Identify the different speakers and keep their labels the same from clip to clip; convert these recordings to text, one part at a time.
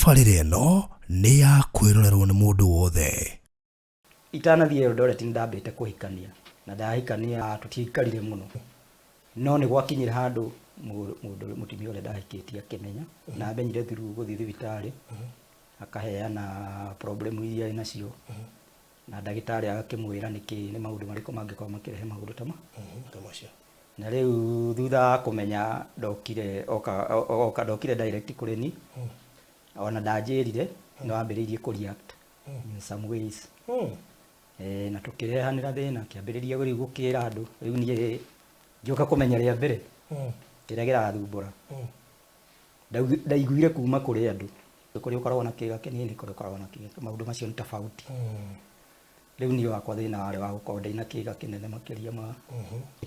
Speaker 1: Tabarĩra ĩno nĩ ya kwĩrorerwo nĩ mũndũ wothe.
Speaker 2: Itanathiĩ Eldoret nĩ ndambĩte kũhikania na ndahikania tũtiaikarire mũno no nĩ gwakinyire handũ mũndũ mũtumia ũrĩa ndahikĩtie akĩmenya na amenyire through gũthiĩ thibitarĩ akaheana problem iria ĩ nacio na ndagĩtarĩ agakĩmwĩra nĩkĩ nĩ maũndũ marĩkũ mangĩkorwo makĩrehe maũndũ ta
Speaker 1: Ta macio.
Speaker 2: Na rĩu thutha wa kũmenya ndokire oka oka ndokire direct kũrĩ ni ona ndanjĩrire no ambĩrĩirie kũ react in some ways. Na tũkĩrehanĩra thĩna kĩambĩrĩria rĩu gũkĩra andũ rĩu niĩ ngĩũka kũmenya rĩa mbere kĩrĩa kĩrathumbũra. Ndaiguire kuma kũrĩ andũ kũrĩa ũkoragwo na kĩga kĩnini kũrĩa ũkoragwo na kĩga maũndũ macio nĩ tofauti. Rĩu niĩ wakwa thĩna warĩ wa gũkorwo ndĩna kĩga kĩnene makĩria ma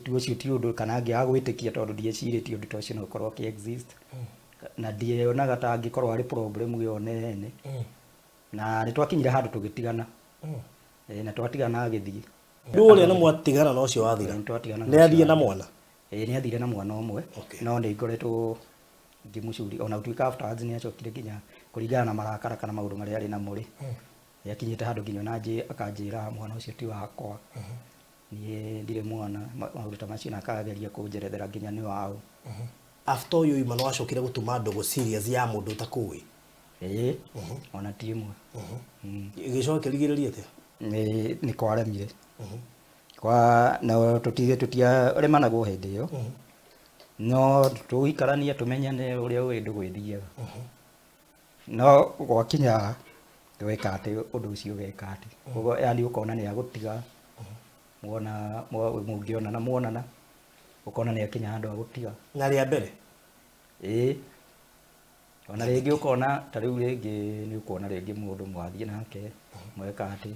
Speaker 2: tu ũcio ti ũndũ kana ngĩaga gwĩtĩkia tondũ ndiecirĩtie ũndũ ta ũcio no ũkorwo ũkĩ exist na ndionaga ta angĩkorwo arĩ problem ĩyo nene na nĩ twakinyire handũ tũgĩtigana. Na twatigana agĩthiĩ.
Speaker 1: Rĩu ũrĩa nĩ mwatigana na ũcio wathira?
Speaker 2: Nĩ twatigana.
Speaker 1: Nĩ athiĩ na mwana?
Speaker 2: Ĩĩ nĩ athire na mwana ũmwe. No nĩ ngoretwo ngĩmũcuria ona gũtuĩka afterwards nĩ acokire nginya kũringana na marakara kana maũndũ marĩa arĩ namo rĩ, nĩ akinyĩte handũ nginya ona akanjĩra mwana ũcio ti wakwa, niĩ ndirĩ mwana, maũndũ ta macio na akageria kũnjerethera nginya nĩ waũ.
Speaker 1: After ũyũ oima nĩ wacokire gũtuma ndũgũ serious ya mũndũ ũtakũĩ?
Speaker 2: Ĩĩ, ona ti ĩmwe.
Speaker 1: Ĩgĩcoka ĩkĩrigĩrĩria atĩa?
Speaker 2: Nĩ kwaremire. Kwa na tũtiaremanagwo hĩndĩ ĩyo, no tũgũikarania tũmenyane ũrĩa ũĩ ndũgũ ĩthiaga. No gwakinya gwĩka atĩ ũndũ ũcio ũgeka atĩ ũguo yani ũkona nĩ agũtiga mwona mũngĩonana muonana ũkona nĩ akinya handũ agũtiga.
Speaker 1: Na rĩa mbere?
Speaker 2: Ĩĩ. Ona rĩngĩ ũkona ta rĩu rĩngĩ nĩ ũkuona rĩngĩ mũndũ mwathiĩ nake mweka atĩ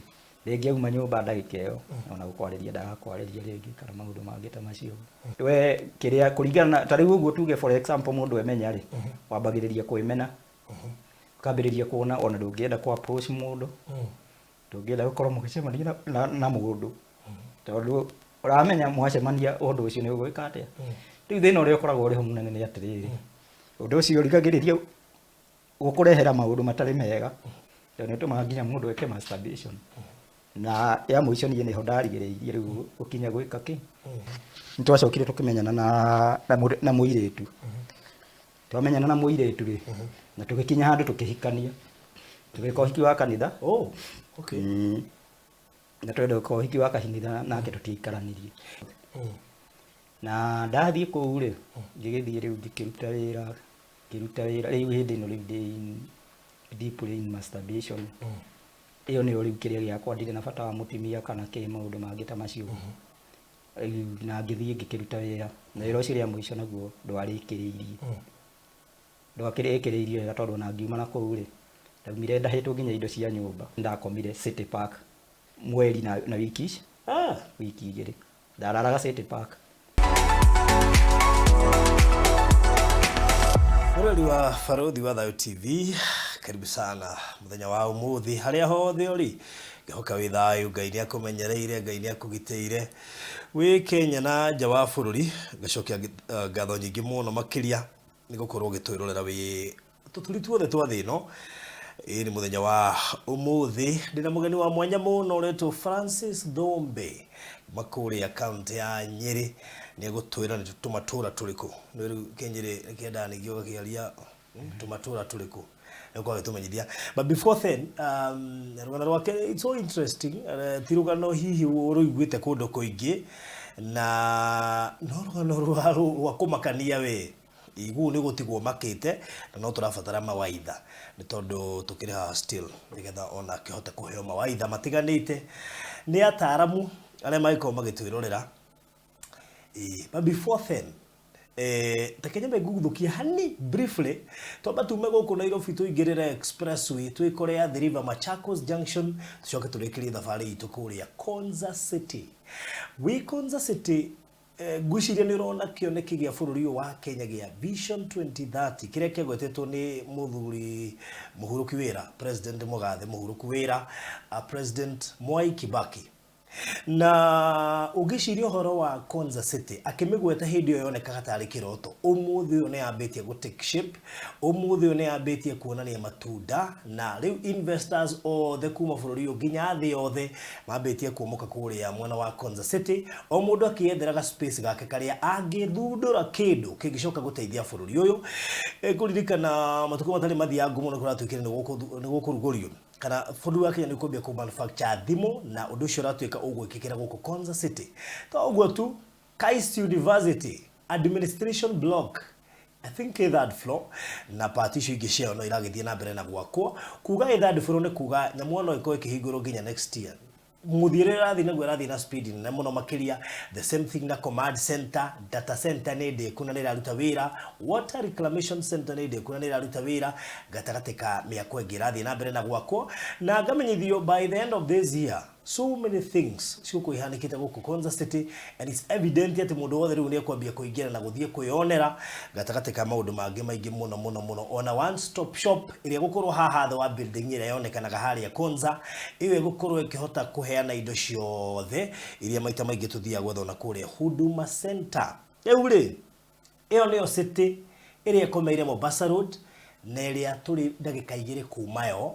Speaker 2: rĩngĩ auma nyũmba ndagĩka ĩyo ona gũkwarĩria ndagakwarĩria rĩngĩ kana maũndũ mangĩ ta macio. We kĩrĩa kũringana na ta rĩu ũguo tuge for example mũndũ emenya rĩ, wambagĩrĩria kwĩmena, ũkambĩrĩria kuona ona ndũngĩenda kũ approach mũndũ, ndũngĩenda gũkorwo mũgĩcemania na mũndũ tondũ ũramenya mwacemania ũndũ ũcio nĩ ũgwĩka atĩa. Rĩu thĩna ũrĩa ũkoragwo ũrĩ ho mũnene nĩ atĩrĩrĩ, ũndũ ũcio ũrigagĩrĩria gũkũrehera maũndũ matarĩ mega tondũ nĩ ũtũmaga nginya mũndũ eke masturbation. Na ya mũico niĩ nĩho ndarigĩrĩirie rĩu gũkinya gwĩka kĩ. Nĩ twacokire tũkĩmenyana na mũirĩtu. Twamenyana na mũirĩtu rĩ, na tũgĩkinya handũ tũkĩhikania. Tũgĩka ũhiki wa kanitha.
Speaker 1: Oh, okay.
Speaker 2: Na twenda gwĩka ũhiki wa kanitha nake tũtiaikaranirie. Na ndathiĩ kũu rĩ, ngĩgĩthiĩ rĩu ngĩkĩruta wĩra, ngĩruta wĩra, rĩu hĩndĩ ĩno rĩu ndĩ deeply in masturbation. Ĩyo nĩyo rĩu kĩrĩa gĩakwa ndirĩ na bata wa mũtumia kana kĩ maũndũ mangĩ ta macio. Rĩu na ngĩthiĩ ngĩkĩruta wĩra, na wĩra ũcio rĩa mũico naguo ndwarĩkĩrĩirie. Ndwakĩrĩkĩrĩirie wega tondũ ona ngiuma na kũu rĩ, ndaumire ndahĩtwo nginya indo cia nyũmba. Ndakomire City Park mweri na wiki ici, wiki igĩrĩ. Ndararaga City Park.
Speaker 1: Mũrori wa Barũthi wa Thayũ TV, karibu sana mũthenya wa ũmũthĩ harĩa hothe ũrĩ, ngĩhoka wĩ thayũ, Ngai nĩ akũmenyereire, Ngai nĩ akũgitĩire wĩ Kenya na nja wa bũrũri. Ngacokia ngatho nyingĩ mũno makĩria nĩ gũkorwo ũgĩtwĩrorera wĩ tũturi tuothe twa thĩ ĩno. Ĩĩ nĩ mũthenya wa ũmũthĩ ndĩna mũgeni wa mwanya mũno ũretwo Francis Thũmbĩ kuma kũrĩa kaũntĩ ya Nyĩrĩ. Nĩ egũtwĩra nĩ tũmatũra tũrĩkũ. Nĩ rĩu kĩnyĩrĩ kĩendaga ningĩ ũgakĩaria tũmatũra tũrĩkũ. Nĩ ũkorwo agĩtũmenyithia. But before then, rũgano rwake it's so interesting. Ti rũgano hihi ũrũiguĩte kũndũ kũingĩ na no rũgano rwa kũmakania we. Iguu nĩ gũtigwo makĩte na no tũrabatara mawaitha nĩ tondũ tũkĩrĩ haha still nĩgetha ona akĩhote kũheo mawaitha matiganĩte nĩ ataramu arĩa mangĩkorwo magĩtwĩrorera. Ĩĩ, but before then reke nyambe nguthũkie hani briefly twamba tume gũkũ Nairobi tũingĩrĩre expressway twĩkore Athi River Machakos Junction tũcoke tũrĩkĩrie thabarĩ itũ kũrĩa Konza City. Wĩ Konza City Ngwĩciria nĩ ũrona kĩoneki gĩa bũrũri ũyũ wa Kenya gĩa Vision 2030 kĩrĩa kĩagwetetwo nĩ mũthuri mũhurũki wĩra President Mũgathe mũhurũku wĩra President Mwai Kibaki. Na ũngĩciria ũhoro wa Konza City akĩmĩgweta hĩndĩ ĩyo yonekaga tarĩ kĩroto, ũmũthĩ ũyũ nĩ yambĩtie gũ take shape, ũmũthĩ ũyũ nĩ yambĩtie kuonania matunda, na rĩu investors othe kuma bũrũri ũyũ nginya thĩ yothe mambĩtie kuomoka kũrĩa mwena wa Konza City, o mũndũ akĩyethera ga space gake karĩa angĩthundũra kĩndũ kĩngĩcoka gũteithia bũrũri ũyũ. Kũririkana matukũ matarĩ mathiangu mũno kũratuĩkire nĩ gũkũrugũrio kana bũrũri wa Kenya nĩ ũkwambia kũ manufacture thimũ, na ũndũ ũcio ũratuĩka ũgwĩkĩkĩra gũkũ Konza City. To ũguo tu, KAIST University administration block, I think ĩ third floor, na part icio ingĩ ciayo no iragĩthiĩ na mbere na gwakwo. Kuga ĩ third floor nĩ kuga nyamũ no ĩkorwo ĩkĩhingũrwo nginya next year. Mũthiĩre ĩrathiĩ naguo ĩrathiĩ na speed nene mũno makĩria. The same thing na command center, data center nĩ ndĩku na nĩ ĩraruta wĩra, water reclamation center nĩ ndĩku na nĩ ĩraruta wĩra, gatagatĩ ka mĩako ĩngĩ ĩrathiĩ na mbere na gwakwo. Na ngamenyithio by the end of this year so many things cigũkorwo ihanĩkĩte gũkũ Konza City, and it's evident atĩ mũndũ wothe rĩu nĩ ekwambia kũingĩra na gũthiĩ kwĩyonera gatagatĩ ka maũndũ mangĩ maingĩ mũno mũno mũno. Ona one stop shop ĩrĩa ĩgũkorwo haha thĩ wa building ĩrĩa yonekanaga harĩa Konza, ĩyo ĩgũkorwo ĩkĩhota kũheana indo ciothe iria maita maingĩ tũthiaga gwetha ona kũrĩa Huduma Center. Rĩu rĩ, ĩyo nĩyo city ĩrĩa ĩkomeire Mombasa Road, na ĩrĩa tũrĩ ndagĩka 2 kuma yo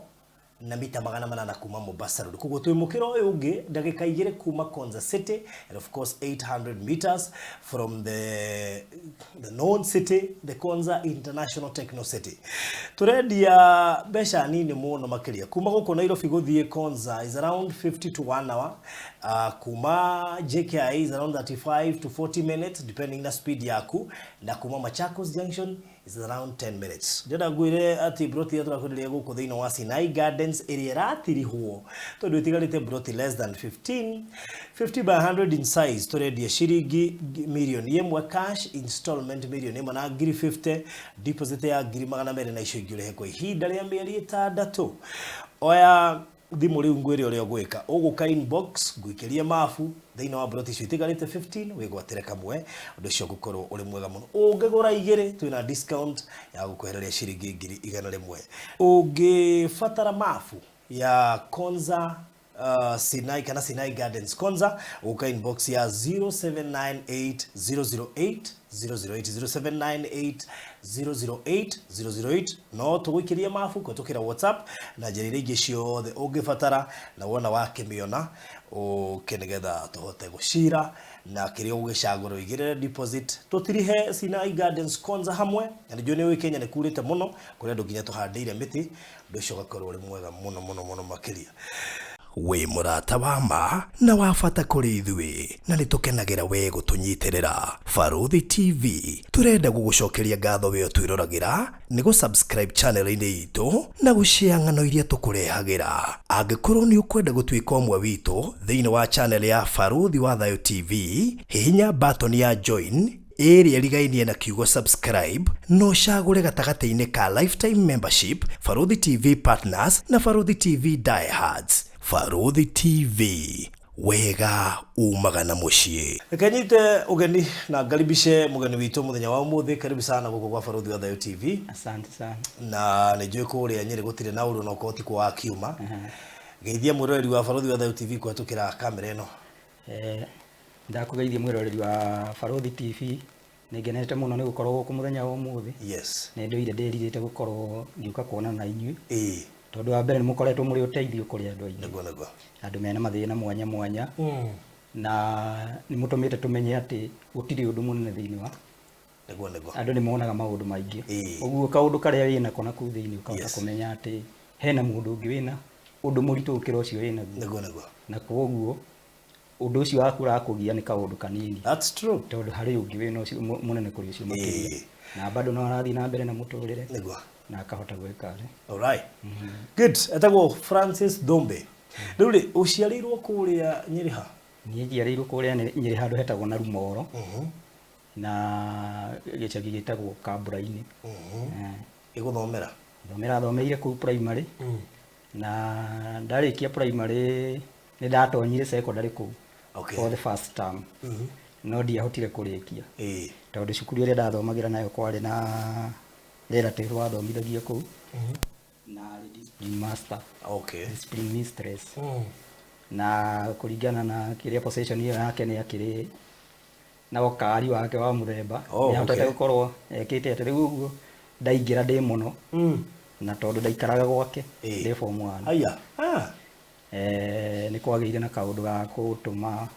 Speaker 1: na mita 800 kuma Mombasa Road. Koguo twĩ mũkĩra ũyũ ũngĩ ndagĩka 2 kuma Konza City, and of course 800 meters from the known city, the Konza International Techno City. Tũrendia mbeca nini mũno makĩria. Kuma gũkũ Nairobi gũthiĩ Konza is around 50 to 1 hour. Kuma JKIA is around 35 to 40 minutes depending na speed yaku, na kuma Machakos Junction is around 10 minutes. Ndĩrenda ngwĩre atĩ broti ĩrĩa tũrakwenderia gũkũ thĩinĩ wa Sinai Gardens ĩrĩa ĩratirihwo tondũ ĩtigarĩte broti less than 15, 50 by 100 in size, tũrendia ciringi 1 million cash, installment 1,050,000, deposit ya 200,000 na icio ingĩ ũrĩhe kwa ihinda rĩa mĩeri 6. Oya thimũ rĩu ngwĩre ũrĩa ũgwĩka, ũgũka inbox ngũikĩrie mabu thĩinĩ wa broti icio itigarĩte 15, wĩgwatĩre kamwe, ũndũ ũcio ũgũkorwo ũrĩ mwega mũno. Ũngĩgũra 2 twĩna discount ya gũkwehereria ciringi 100,000. Ũngĩbatara mabu ya Konza Sinai kana Sinai Gardens Konza, ũka inbox ya 0798 008 008, 0798 008 008, no tũgũikĩrie mabu kũhetũkĩra WhatsApp na njĩra iria ingĩ ciothe ũngĩbatara, na wona wakĩmĩona ũke nĩgetha tũhote gũcira na kĩrĩa ũgũgĩcagũra ũigĩrĩre deposit tũtirihe Sinai Gardens Konza hamwe. Na nĩnjũĩ nĩ ũĩ Kenya nĩ kurĩte mũno, kũrĩ andũ nginya tũhandĩire mĩtĩ, ũndũ ũcio ũgakorwo ũrĩ mwega mũno mũno mũno makĩria. Wĩ mũrata wa ma na wa bata kũrĩ ithuĩ, na nĩ tũkenagĩra we gũtũnyitĩrĩra. Barũthi TV tũrenda gũgũcokeria ngatho we ũtwĩroragĩra nĩ gũ-subscribe channel-inĩ itũ na gũshare ng'ano iria tũkũrehagĩra. Angĩkorwo nĩ ũkwenda gũtuĩka ũmwe witũ thĩinĩ wa channel ya Barũthi wa Thayũ TV, hihinya button ya join ĩrĩa ĩrigainie na kiugo subscribe, na ũcagũre gatagatĩ-inĩ ka lifetime membership, Barũthi TV partners na Barũthi TV diehards. Barũthi TV, wega umaga na mũciĩ. Reke nyite ũgeni na ngaribishe mũgeni witũ mũthenya wa ũmũthĩ. Karibu sana gũkũ gwa Barũthi wa Thayũ TV.
Speaker 2: Asante sana.
Speaker 1: Na nĩ njũĩ kũrĩa Nyĩrĩ gũtirĩ na ũru, no korwo ti kwa kiuma. Geithia mwĩroreri wa Barũthi wa Thayũ TV kũhetũkĩra kamera ĩno.
Speaker 2: Ndakũgeithia mwĩroreri wa Barũthi TV, nĩ ngenete mũno nĩ gũkorwo gũkũ mũthenya wa ũmũthĩ. Nĩ ndũire ndĩrirĩte gũkorwo ngĩũka kuonana na inyuĩ, tondũ wa mbere nĩ mũkoretwo mũrĩ ũteithio kũrĩ andũ aingĩ,
Speaker 1: Nĩguo nĩguo.
Speaker 2: Andũ mena mathĩna mwanya mwanya, na nĩ mũtũmĩte tũmenye atĩ gũtirĩ ũndũ mũnene thĩinĩ wa
Speaker 1: Nĩguo nĩguo.
Speaker 2: Andũ nĩ monaga maũndũ maingĩ. Ũguo kaũndũ karĩa wĩnako na kũu thĩinĩ ũkahota kũmenya atĩ hena mũndũ ũngĩ wĩna ũndũ mũritũ gũkĩra ũcio wĩnaguo.
Speaker 1: Nĩguo nĩguo.
Speaker 2: Na koguo ũndũ ũcio waku ũrakũgia nĩ kaũndũ kanini,
Speaker 1: That's true.
Speaker 2: Tondũ harĩ ũngĩ wĩna ũcio mũnene kũrĩ ũcio makĩria, na bado no arathiĩ na mbere na mũtũrĩre na akahota gwĩka rĩ.
Speaker 1: Alright. Good. Etagwo Francis Thumbi. Rĩu rĩ, ũciarĩirwo kũrĩa Nyĩrĩ ha?
Speaker 2: Niĩ njiarĩirwo kũrĩa Nyĩrĩ handũ hetagwo na Rumoro, na gĩcagi gĩtagwo Kambura-inĩ.
Speaker 1: Ĩgũthomera?
Speaker 2: Thomera thomeire kũu primary, na ndarĩkia primary nĩ ndatonyire secondary kũu for the first term, no ndiahotire kũrĩkia tondũ cukuru ĩrĩa ndathomagĩra nayo kwarĩ na relative wathomithagia kũu na arĩ discipline master, discipline mistress. Na kũringana na kĩrĩa position ĩyo yake nĩ akĩrĩ na ũkari wake wa mũthemba.
Speaker 1: Oh,
Speaker 2: Nĩ ahotete
Speaker 1: okay.
Speaker 2: gũkorwo ekĩte atĩ rĩu ũguo ndaingĩra ndĩ mũno na tondũ ndaikaraga gwake ndĩ form 1.
Speaker 1: Aya. Ah.
Speaker 2: Nĩ kwagĩire na kaũndũ ga gũtũma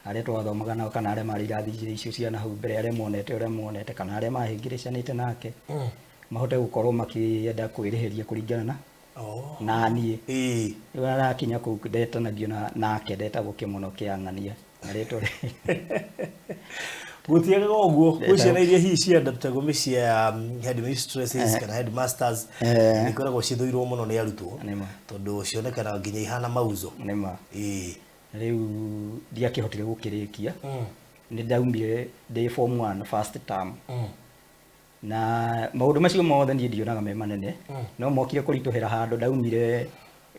Speaker 2: arĩa twathomaga nao kana arĩa marĩ irathi icio cia nahau mbere, arĩa monete ũrĩa monete kana arĩa mahĩngĩrĩcanĩte nake mahote gũkorwo makĩenda kwĩrĩhĩria kũringana na
Speaker 1: Oh.
Speaker 2: na niĩ. Rĩu arakinya kũu ndetanagio nake, ndetagwo Kĩmono kĩa Ng'ania na rĩtwa
Speaker 1: Gũtiagaga ũguo gwĩ ciana iria hihi ciandaptagwo mĩciĩ ya headmistresses kana headmasters, nĩ ikoragwo cithũirwo mũno nĩ arutwo
Speaker 2: Nĩma.
Speaker 1: tondũ cionekanaga nginya ihana mauzo.
Speaker 2: Nĩma. Rĩu ndiakĩhotire gũkĩrĩkia, nĩ ndaumire ndĩ form 1 first term. Na maũndũ macio mothe niĩ ndionaga me manene, no mokire kũritũhĩra handũ ndaumire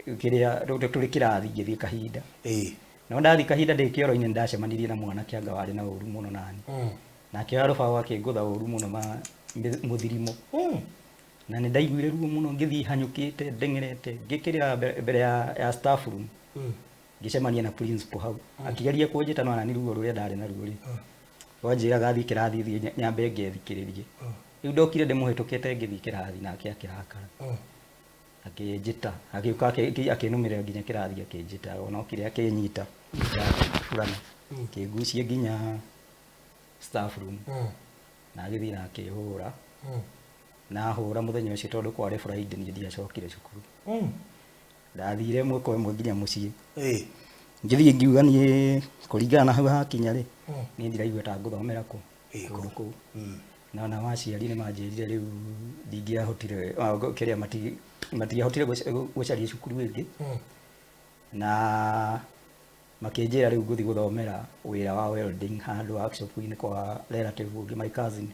Speaker 2: kĩrĩa tũrĩ kĩrathi ngĩthiĩ kahinda. No ndathiĩ kahinda ndĩ kĩoro-inĩ nĩndacemanirie na mwanake anga warĩ na ũru mũno nani. Na akĩoya rũbaũ akĩngũtha ũru mũno mũthirimo. Na nĩ ndaiguire ruo mũno ngĩthiĩ hanyũkĩte ndeng'erete ngĩkĩrĩra mbere ya staff room. Ngĩcemania na principal hau. Akĩgeria kũnjĩta no nani ruo rũrĩa ndarĩ naruo rĩ. Wanjĩraga thiĩ kĩrathi thiĩ nyambe ngethikĩrĩrie. Rĩu ndokire ndĩmũhĩtũkĩte ngĩthiĩ kĩrathi nake akĩrakara. Akĩnjĩta, agĩũka akĩnũmĩrĩra nginya kĩrathi akĩnjĩta, ona okire akĩnyita burana, akĩngucia nginya staff room. Na agĩthiĩ na akĩhũra. Na ahũra mũthenya ũcio tondũ kwarĩ Friday niĩ ndiacokire cukuru. Ndathire ĩmwe kwa ĩmwe nginya mũciĩ. Ngĩthiĩ ngiuga niĩ kũringana na hau hakinya rĩ, niĩ ndiraigua ta ngũthomera kũ kũndũ kũu. Na nao aciari nĩ manjĩrire rĩu ndingĩahotire, kĩrĩa matiahotire gũcaria cukuru ĩngĩ. Na makĩnjĩra rĩu ngũthiĩ gũthomera wĩra wa welding handũ workshop-inĩ kwa relative ũngĩ, my cousin.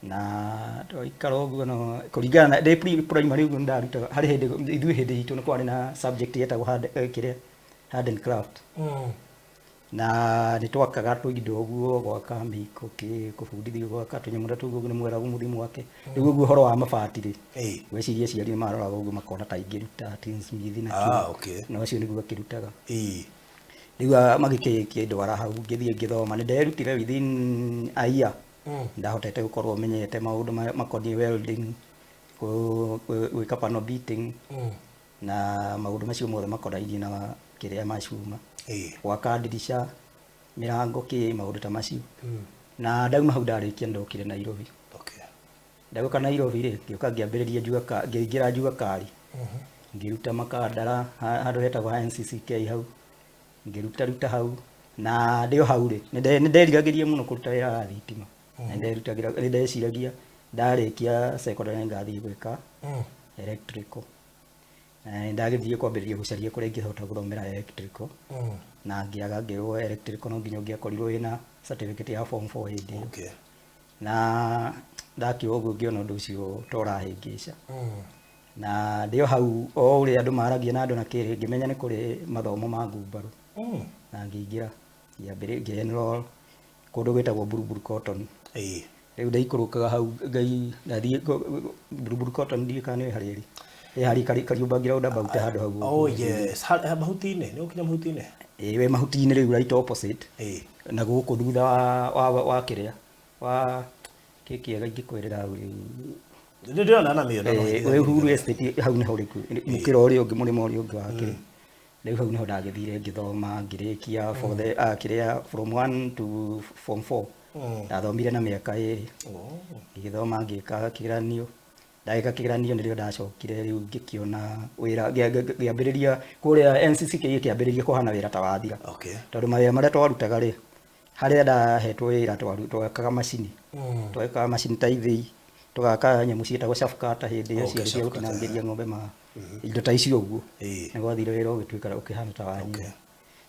Speaker 2: Na twaikara ũguo no kũringana na ndĩ primary ũguo nĩndarutaga, harĩ hĩndĩ ithuĩ hĩndĩ itũ nĩ kwarĩ na subject yetagwo hand, kĩrĩa hand and craft. Na nĩ twakaga tũindo ũguo, gwaka mĩiko kĩ, kũbundithio gwaka tũnyamũ ta tũu ũguo nĩ mweragwo mũthiĩ mwake. Rĩu ũguo ũhoro wa mabati rĩ, ngwĩciria aciari nĩ maroraga ũguo makona ta ingĩruta tinsmith na kĩ. Na ũcio nĩguo akĩrutaga. Rĩu magĩkĩndwara hau ngĩthiĩ ngĩthoma, nĩ nderutire within a year. Ndahotete gũkorwo menyete maũndũ makoniĩ welding, gwĩka panel beating, na maũndũ macio mothe makonainie na kĩrĩa macuma. Gwaka ndirica, mĩrango kĩ, maũndũ ta macio. Na ndauma hau ndarĩkia ndokire Nairobi. Ndagũka Nairobi rĩ, ngĩũka ngĩambĩrĩria jua ngĩingĩra jua kali. Ngĩruta makandara handũ hetagwo NCCK hau. Ngĩruta ruta hau. Na ndĩ o hau rĩ, nĩ nderiragĩria mũno kũruta wĩra wa thitima. Na nĩnderutagĩra, nĩ ndeciragia ndarĩkia secondary ngathiĩ gwĩka electrical. Na nĩ ndagĩthiĩ kwambĩrĩria gũcaria kũrĩa ingĩhota gũthomera electrical. Na ngĩaga, ngĩrwo electrical no nginya ũngĩakorirwo wĩna certificate ya form 4 hĩndĩ ĩyo. Na ndakiuga ũguo ngĩona ũndũ ũcio ta ũrahĩngĩca. Na ndĩ o hau o ũrĩa andũ maragia na andũ na kĩrĩ, ngĩmenya nĩ kũrĩ mathomo ma ngumbarũ. Na ngĩingĩra, ngĩambĩrĩria, ngĩ enroll kũndũ gwĩtagwo Buruburu Cotton. Rĩu ndaikũrũkaga hau ngai ndathiĩ Buruburu Cotton ndiũĩ kana nĩ harĩa ĩrĩ. Ĩ harĩa Kariũmbangi roundabout handũ hau ũguo.
Speaker 1: Oh yes, mahuti-inĩ, nĩ ũkinya mahuti-inĩ?
Speaker 2: Ĩĩ wĩ mahuti-inĩ rĩu right opposite. Na gũkũ thutha wa kĩrĩa wa kĩ kĩega ingĩkwĩrĩra hau rĩu.
Speaker 1: Nĩ ndĩrona na mĩona no
Speaker 2: Wĩ Uhuru Estate hau nĩho rĩu mũkĩra ũrĩa ũngĩ, mũrĩmo ũrĩa ũngĩ wa kĩrĩa. Rĩu hau nĩho ndagĩthire ngĩthoma ngĩrĩkia for the kĩrĩa from 1 to form 4. Ndathomire na mĩaka ĩrĩ. Ngĩgĩthoma ngĩka kĩgeranio. Ndagĩka kĩgeranio nĩrĩo ndacokire rĩu ngĩkĩona wĩra, ngĩambĩrĩria kũrĩa NCCK ĩkĩambĩrĩria kũhana wĩra ta wathira. Tondũ mawĩra marĩa twarutaga rĩ, harĩa ndahetwo wĩra twakaga macini. Twakaga macini ta ithĩi, tũgaka nyamũ ciĩtagwo chaff cutter hĩndĩ ĩyo ciarĩ cia gũtinangĩria ng'ombe ma indo ta icio ũguo. Nĩ gwathire wĩra ũgĩtuĩka ũkĩhana ta wanyiha.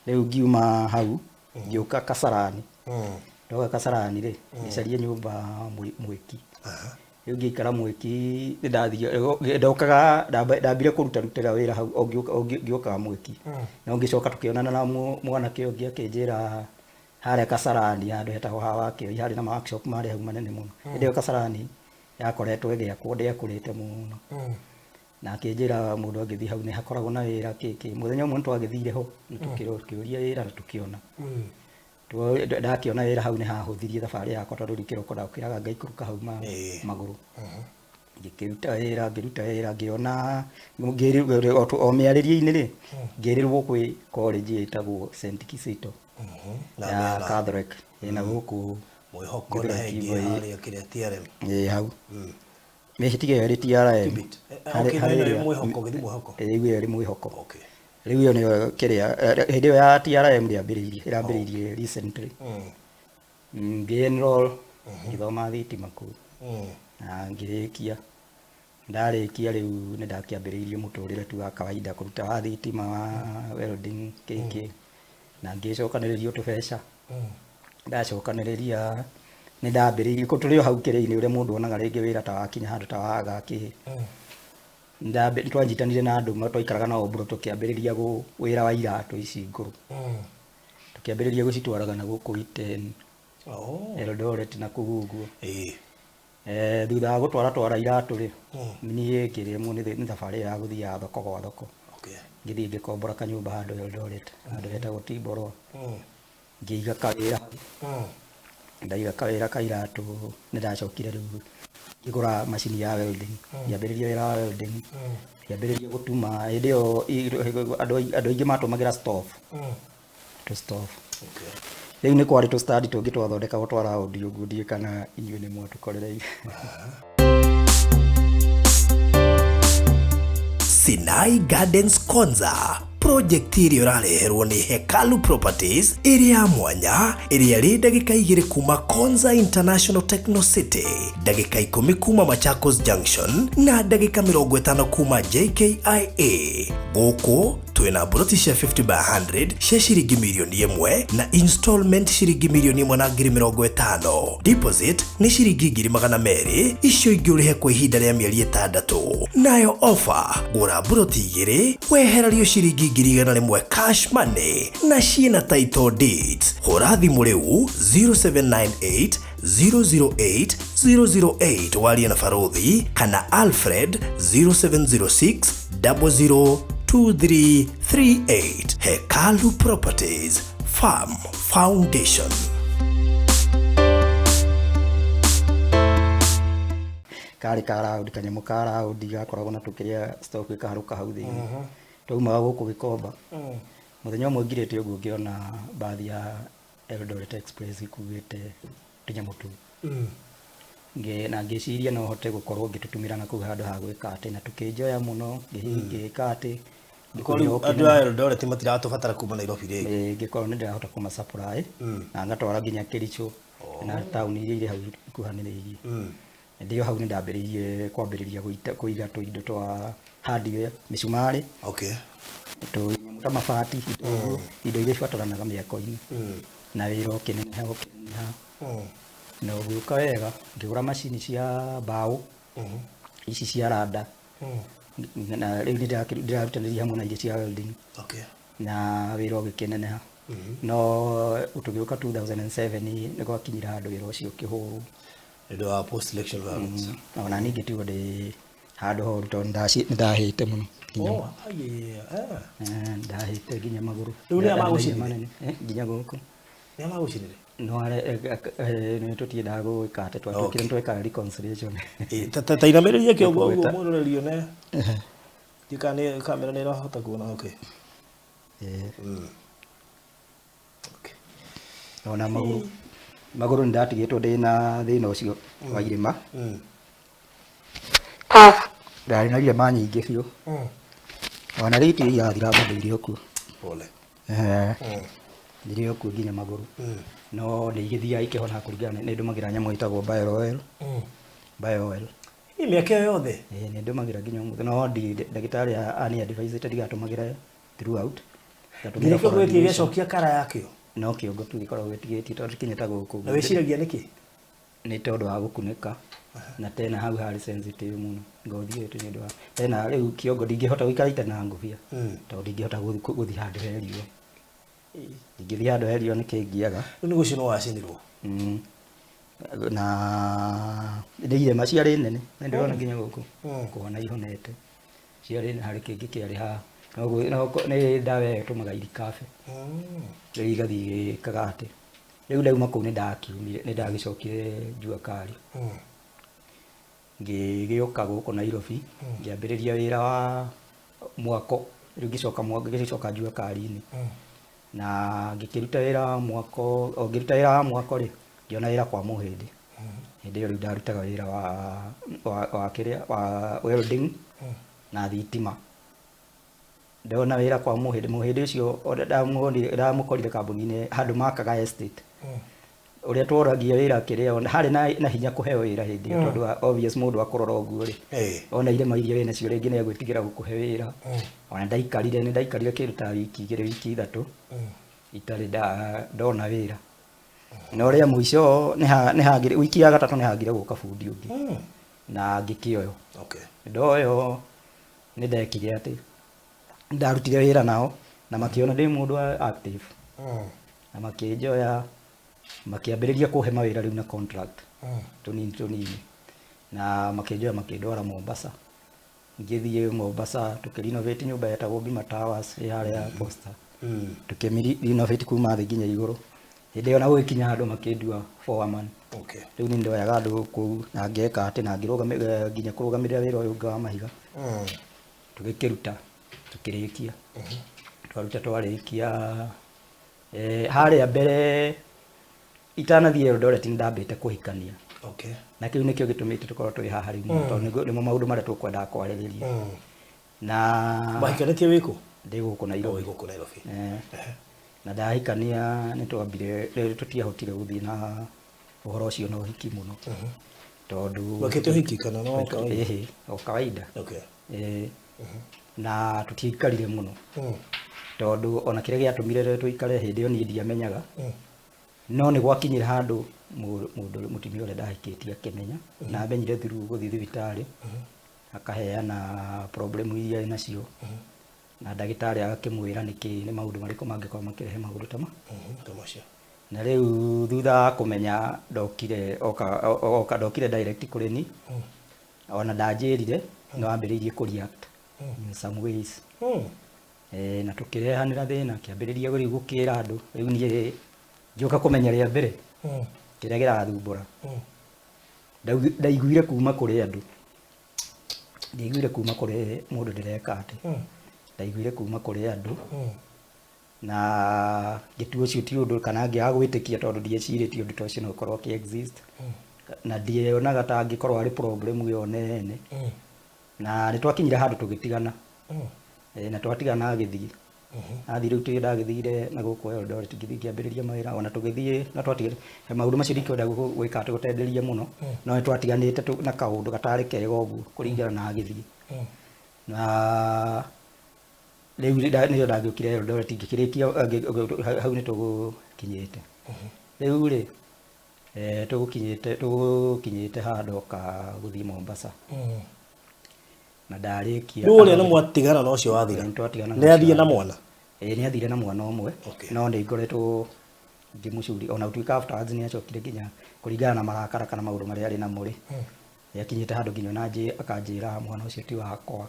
Speaker 2: Rĩu ngiuma hau ngĩũka Kasarani. Ndoka Kasarani rĩ, ngĩcaria nyũmba Mwĩki. Rĩu ngĩikara Mwĩki nĩndathire, ndokaga ndambire kũrutarutĩra wĩra hau o ngĩũkaga Mwĩki. No ngĩcoka tũkĩonana na mwanake ũngĩ akĩnjĩra harĩa Kasarani handũ hetagwo ha Wakĩoi harĩ na ma workshop marĩ hau manene mũno. Hĩndĩ ĩyo Kasarani yakoretwo ĩgĩakwo ndĩakũrĩte mũno. Na akĩnjĩra mũndũ angĩthiĩ hau nĩ hakoragwo na wĩra kĩkĩ. Mũthenya ũmwe nĩ twagĩthire ho na tũkĩũria wĩra na tũkĩona. Ndakĩona wĩra hau nĩ hahũthirie thabarĩ yakwa tondũ rĩu kĩroko ndokĩraga ngaikũrũka hau magũrũ. Ngĩkĩruta wĩra, ngĩruta wĩra, ngĩona o mĩarĩrie-inĩ rĩ, ngĩrĩrwo kwĩ college ĩtagwo St Kizito ya Catholic ĩna gũkũ
Speaker 1: Mwĩhoko na hengĩ harĩa kĩrĩa TRM.
Speaker 2: Ĩĩ hau. Mĩhĩtiga ĩyo ĩrĩ TRM.
Speaker 1: Harĩ Mwĩhoko, gĩthi Mwĩhoko.
Speaker 2: Rĩu ĩyo ĩrĩ Mwĩhoko. Rĩu ĩyo nĩyo kĩrĩa hĩndĩ ĩyo ya TRM ndĩambĩrĩirie, ĩrambĩrĩirie recently. Ngĩ enroll ngĩthoma thitima kũu na ngĩrĩkia. Ndarĩkia rĩu nĩ ndakĩambĩrĩirie mũtũrĩre tu wa kawaida, kũruta wa thitima, wa welding kĩkĩ, na ngĩcokanĩrĩria tũbeca. Ndacokanĩrĩria nĩ ndambĩrĩirie tũrĩ o hau kĩrĩa-inĩ ũrĩa mũndũ onaga rĩngĩ wĩra ta wakinya handũ ta waga kĩ. Nĩ twanyitanire na andũ twaikaraga nao mbũrũ, tũkĩambĩrĩria wĩra wa iratũ ici ngũrũ. Tũkĩambĩrĩria gũcitwaraga na gũkũ Iten, Eldoret na kũu ũguo. Thutha wa gũtwara twara iratũ rĩ, niĩ ngĩremwo nĩ thabarĩ ĩyo ya gũthiaga thoko gwa thoko. Ngĩthiĩ ngĩkombora kanyũmba handũ Eldoret, handũ hetagwo Tiborwa. Ngĩiga kawĩra hau. Ndaiga kawĩra ka iratũ nĩ ndacokire rĩu ngĩgũra macini ya welding. Ngĩambĩrĩria wĩra wa welding. Ngĩambĩrĩria gũtuma. Hĩndĩ ĩyo andũ aingĩ matũmagĩra stove. Tũ stove. Rĩu nĩ kwarĩ tũ stand tũngĩ twathondekagwo twa round ũguo, ndiũĩ kana inyuĩ nĩ mwatũkorereire.
Speaker 1: Sinai Gardens Konza project ĩrĩa ũrareherwo nĩ Hekalu Properties ĩrĩa ya mwanya, ĩrĩa ĩrĩ ndagĩka 2 kuma Konza International Techno City, ndagĩka 10 kuma Machakos Junction na ndagĩka 50 kuma JKIA. Gũkũ twĩna mburoti cia 50 by 100 cia ciringi mirioni 1 na installment ciringi mirioni 1 na ngiri 50. Deposit nĩ ciringi ngiri 200, icio ingĩ ũrĩhe kwa ihinda rĩa mĩeri 6. Nayo offer, gũra mburoti 2 wehererio ciringi ngiri 100 cash money na ciĩna title deeds. Hũra thimũ rĩu 0798 008 008 warie na Barothi kana Alfred 0706 00 2338. Hekalu Properties Farm Foundation.
Speaker 2: Karĩ ka round, kanyamũ ka round gakoragwo na tũkĩrĩa stock ĩkaharũka hau thĩinĩ. Twaumaga gũkũ Gĩkomba. Mũthenya ũmwe ngirĩte ũguo ngĩona bathi ya Eldoret Express ikuĩte tũnyamũ tũu. Na ngĩciria no hote gũkorwo ngĩtũtũmĩra na kũu handũ ha gwĩka atĩ, na tũkĩnjoya mũno ngĩka atĩ.
Speaker 1: Andũ a Eldoret matiratũbatara kuma Nairobi rĩngĩ.
Speaker 2: Ngĩkorwo nĩ ndĩrahota kũma supply na ngatwara nginya Kericho na taũni iria irĩ hau ikuhanĩrĩirie. Ndĩo hau nĩ ndambĩrĩirie kwambĩrĩria kũiga tũindo twa hardware, mĩcumarĩ. Tũnyamũ ta mabati, indo iria ibataranaga mĩako-inĩ. Na wĩra ũkĩneneha ũkĩneneha. Na ũgĩũka wega, ngĩgũra macini cia mbaũ, ici cia randa. Na rĩu ndĩrarutanĩria hamwe na iria cia welding. Na wĩra ũgĩkĩneneha. No tũgĩũka 2007 nĩ gwakinyire handũ wĩra ũcio ũkĩhũrwo.
Speaker 1: Nĩ ũndũ wa post election violence.
Speaker 2: Ona niĩ ngĩtigwo ndĩ handũ horu tondũ nĩ ndahĩte mũno. Ndahĩte nginya magũrũ.
Speaker 1: Rĩu nĩ amagũcinire?
Speaker 2: Nginya gũkũ.
Speaker 1: Nĩ amagũcinire?
Speaker 2: No nĩ tũtiendaga gwĩka atĩ twatuĩkire nĩ twekaga reconciliation.
Speaker 1: Ta inamĩrĩria kĩongo ũguo mwĩroreri one. Ndiũĩ kana nĩ kamera nĩ ĩrahota kuona, okay.
Speaker 2: Ona magũrũ nĩ ndatigĩtwo ndĩna thĩna ũcio wa irĩma. Ndarĩ na irema nyingĩ biũ. Ona rĩu itirĩ irathira bado irĩ o kuo.
Speaker 1: Pole.
Speaker 2: Irĩ o kuo nginya magũrũ. No nĩ igĩthiaga ikĩhona kũringana nĩ ndũmagĩra nyamũ ĩtagwo bio oil. Bio oil.
Speaker 1: Hii mĩaka ĩyo yothe?
Speaker 2: Ĩĩ, nĩ ndũmagĩra nginya ũmũthĩ. No ndagĩtarĩ ani advise ndigatũmagĩre throughout.
Speaker 1: Nginya kĩongo gĩkĩ gĩacokia kara yakĩo?
Speaker 2: No kĩongo tu gĩkoragwo gĩtigĩtie tondũ kinya ta gũkũ.
Speaker 1: Na wĩciragia nĩkĩ?
Speaker 2: Nĩ tondũ wa gũkunĩka. Na tena hau harĩ sensitive mũno ngothi ĩyo nĩ ũndũ wa tena rĩu kĩongo ndingĩhota gũikara itarĩ na ngũbia. Tondũ ndingĩhota gũthiĩ handũ he riũa. Ndingĩthiĩ handũ he riũa nĩ kĩngiaga.
Speaker 1: Rĩu nĩ gũcinwo wacinirwo?
Speaker 2: Na nĩ irema ciarĩ nene, nĩ ndĩrona nginya gũkũ kũhona ihonete. Ciarĩ harĩ kĩngĩ kĩarĩ haha. No nĩ ndawa ĩyo ĩtũmaga irikabe. Rĩu igathiĩ igĩkaga atĩ. Rĩu ndauma kũu nĩ ndakiumire, nĩ ndagĩcokire Jua Kali. Ngĩgĩũka gũkũ Nairobi, ngĩambĩrĩria wĩra wa mwako. Rĩu ngĩcoka ngĩcoka Jua Kali-inĩ. Na ngĩkĩruta wĩra wa mwako, o ngĩruta wĩra wa mwako rĩ, ngĩona wĩra kwa Mũhĩndĩ. Hĩndĩ ĩyo rĩu ndarutaga wĩra wa kĩrĩa, wa welding na thitima. Ndona wĩra kwa Mũhĩndĩ, Mũhĩndĩ ũcio ndamũkorire kambuni-inĩ handũ makaga estate. Ũrĩa tworagia wĩra kĩrĩa, harĩ na hinya kũheo wĩra hĩndĩ ĩyo tondũ obvious mũndũ akũrora ũguo rĩ, ona irema iria wĩna cio rĩngĩ nĩ egwĩtigĩra gũkũhe wĩra. Ona nĩ ndaikarire kĩndũ ta wiki 2, wiki 3 itarĩ ndona wĩra. Na ũrĩa mũico nĩ wiki ya gatatũ nĩ hagire gũka bundi ũngĩ. Na ngĩkĩoywo. Ndoywo nĩ ndekire atĩ ndarutire wĩra nao na makĩona ndĩ mũndũ wa active. Na makĩnjoya makĩambĩrĩria kũhe mawĩra rĩu na contract tũnini tũnini. Na makĩnjoya makĩndwara Mombasa. Ngĩthiĩ Mombasa tũkĩrenovate nyũmba yetagwo Bima Towers ĩ harĩa Posta. Tũkĩrenovate kuma thĩ nginya igũrũ. Hĩndĩ ĩyo na gũgĩkinya handũ makĩndua foreman. Rĩu nĩ ndoyaga andũ kũu na ngeka atĩ na ngĩrũgamĩrĩra nginya kũrũgamĩrĩra wĩra ũyũ ũngĩ wa mahiga. Tũgĩkĩruta tũkĩrĩkia. Twaruta twarĩkia harĩa mbere itanathiĩ Eldoret nĩ ndambĩte kũhikania. Na kĩu nĩkĩo gĩtũmĩte tũkorwo twĩ haha rĩu mũno tondũ nĩmo maũndũ marĩa tũkwendaga kwarĩrĩria. Na
Speaker 1: Wahikanĩtie wĩ kũ?
Speaker 2: Ndĩ gũkũ Nairobi.
Speaker 1: Wĩ gũkũ Nairobi.
Speaker 2: Na ndahikania nĩ twambire, tũtiahotire gũthiĩ na ũhoro ũcio na ũhiki mũno. Tondũ
Speaker 1: Mwekĩte ũhiki kana no kawaida?
Speaker 2: Ĩhĩ, o kawaida. Na tũtiaikarire mũno. Tondũ ona kĩrĩa gĩatũmire tũikare hĩndĩ ĩyo niĩ ndiamenyaga. No nĩ gwakinyire handũ mũndũ mũtumia ũrĩa ndahikĩtie akĩmenya, na amenyire through gũthiĩ thibitarĩ, akaheana problem iria enacio. Na ndagĩtarĩ agakĩmwĩra nĩkĩ, nĩ maũndũ marĩkũ mangĩkorwo makĩrehe maũndũ ta ma.
Speaker 1: Ta macio.
Speaker 2: Na rĩu thutha wa kũmenya ndokire oka ndokire direct kũrĩ ni. Ona ndanjĩrire no ambĩrĩirie kũ react in some ways. Na tũkĩrehanĩra thĩna, kĩambĩrĩria rĩu gũkĩra andũ. Rĩu niĩ ngĩũka kũmenya rĩa mbere kĩrĩa kĩrathumbũra. Ndaiguire kuma kũrĩ andũ. Ndaiguire kuma kũrĩ mũndũ ndĩreka atĩ. Ndaiguire kuma kũrĩ andũ. Na ngĩtua ũcio ti ũndũ kana ngĩaga gwĩtĩkia tondũ ndiecirĩtie ũndũ ta ũcio no ũkorwo ũkĩ exist. Na ndionaga ta angĩkorwo arĩ problem ĩyo nene. Na nĩ twakinyire handũ tũgĩtigana. Na twatigana agĩthiĩ. Athiĩ rĩu tũrĩa ndagĩthire na gũkũ Eldoret ngĩthiĩ ngĩambĩrĩria mawĩra ona tũgĩthiĩ na twatigana maũndũ macio ndikwenda gwĩka atĩ gũtenderia mũno. No nĩ twatiganĩte na kaũndũ gatarĩ kega ũguo kũringana na agĩthiĩ. Na rĩu nĩrĩo ndagĩũkire Eldoret ngĩkĩrĩkia, hau nĩ tũgũkinyĩte. Rĩu rĩ, tũgũkinyĩte haha ndoka gũthiĩ Mombasa. Na ndarĩkia.
Speaker 1: Rĩu ũrĩa nĩ mwatigana na ũcio wathira?
Speaker 2: Nĩ twatigana na
Speaker 1: Nĩ athiĩ
Speaker 2: ũcio
Speaker 1: na
Speaker 2: wathira.
Speaker 1: mwana?
Speaker 2: Ĩĩ, nĩ athire na mwana ũmwe. No nĩ ngoretwo ngĩmũcuria ona gũtuĩka afterwards nĩ acokire nginya kũringana na marakara kana maũndũ marĩa arĩ namo rĩ. Nĩ akinyĩte handũ nginya ona akanjĩra mwana ũcio ti wakwa.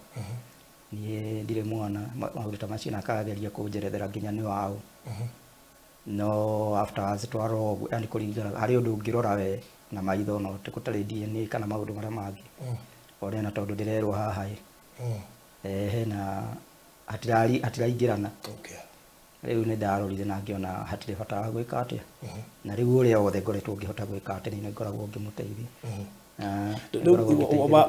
Speaker 2: Niĩ ndirĩ mwana, maũndũ ta macio na akageria kũnjerethera nginya nĩ waũ. No afterwards twarora ũguo, yani kũringana harĩ ũndũ ũngĩrora we na maitho no gũtarĩ DNA kana maũndũ marĩa mangĩ. One na tondũ ndĩrerwo haha ĩ. Hena hatiraingĩrana. Rĩu nĩ ndarorire na ngĩona hatirĩ bata wa gwĩka atĩa. Na rĩu ũrĩa wothe ngoretwo ngĩhota gwĩka atĩ nĩ ngoragwo ngĩmũteithia.
Speaker 1: Rĩu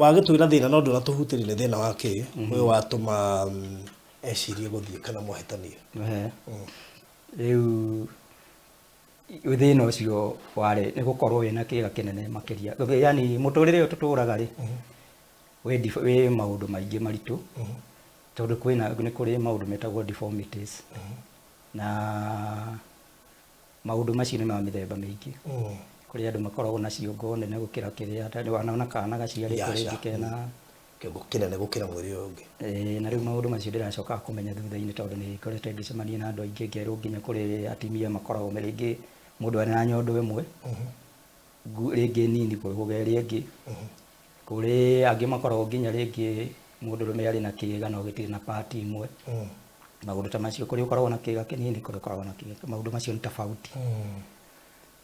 Speaker 1: wagĩtwĩra thĩna no ndũnatũhutĩrie nĩ thĩna wa kĩ? Ũyũ watũma ecirie gũthiĩ kana mwahĩtanie.
Speaker 2: Rĩu thĩna ũcio warĩ nĩ gũkorwo wĩna kĩga kĩnene makĩria. Yani mũtũrĩre ũyũ tũtũraga rĩ, wĩ maũndũ maingĩ maritũ. Tondũ nĩ kũrĩ maũndũ metagwo deformities. Na maũndũ macio nĩ ma mĩthemba mĩingĩ. Kũrĩ andũ makoragwo na ciongo nene gũkĩra kĩrĩa, ta wanaona kana gaciarĩtwo rĩngĩ kena
Speaker 1: kĩongo kĩnene gũkĩra mwĩrĩ ũyũ ũngĩ.
Speaker 2: Na rĩu maũndũ macio ndĩracoka kũmenya thutha-inĩ tondũ nĩ ngoretwo ngĩcemania na andũ aingĩ ngerwo nginya kũrĩ atumia makoragwo me rĩngĩ mũndũ arĩ na nyondo ĩmwe, rĩngĩ nini kũgĩa ĩrĩa ĩngĩ. Kũrĩ angĩ makoragwo nginya rĩngĩ Mũndũrũme arĩ na kĩĩga no gĩtirĩ na part ĩmwe. Maũndũ ta macio, kũrĩa ũkoragwo na kĩĩga kĩnini, kũrĩa ũkoragwo na kĩĩga, maũndũ macio nĩ tofauti.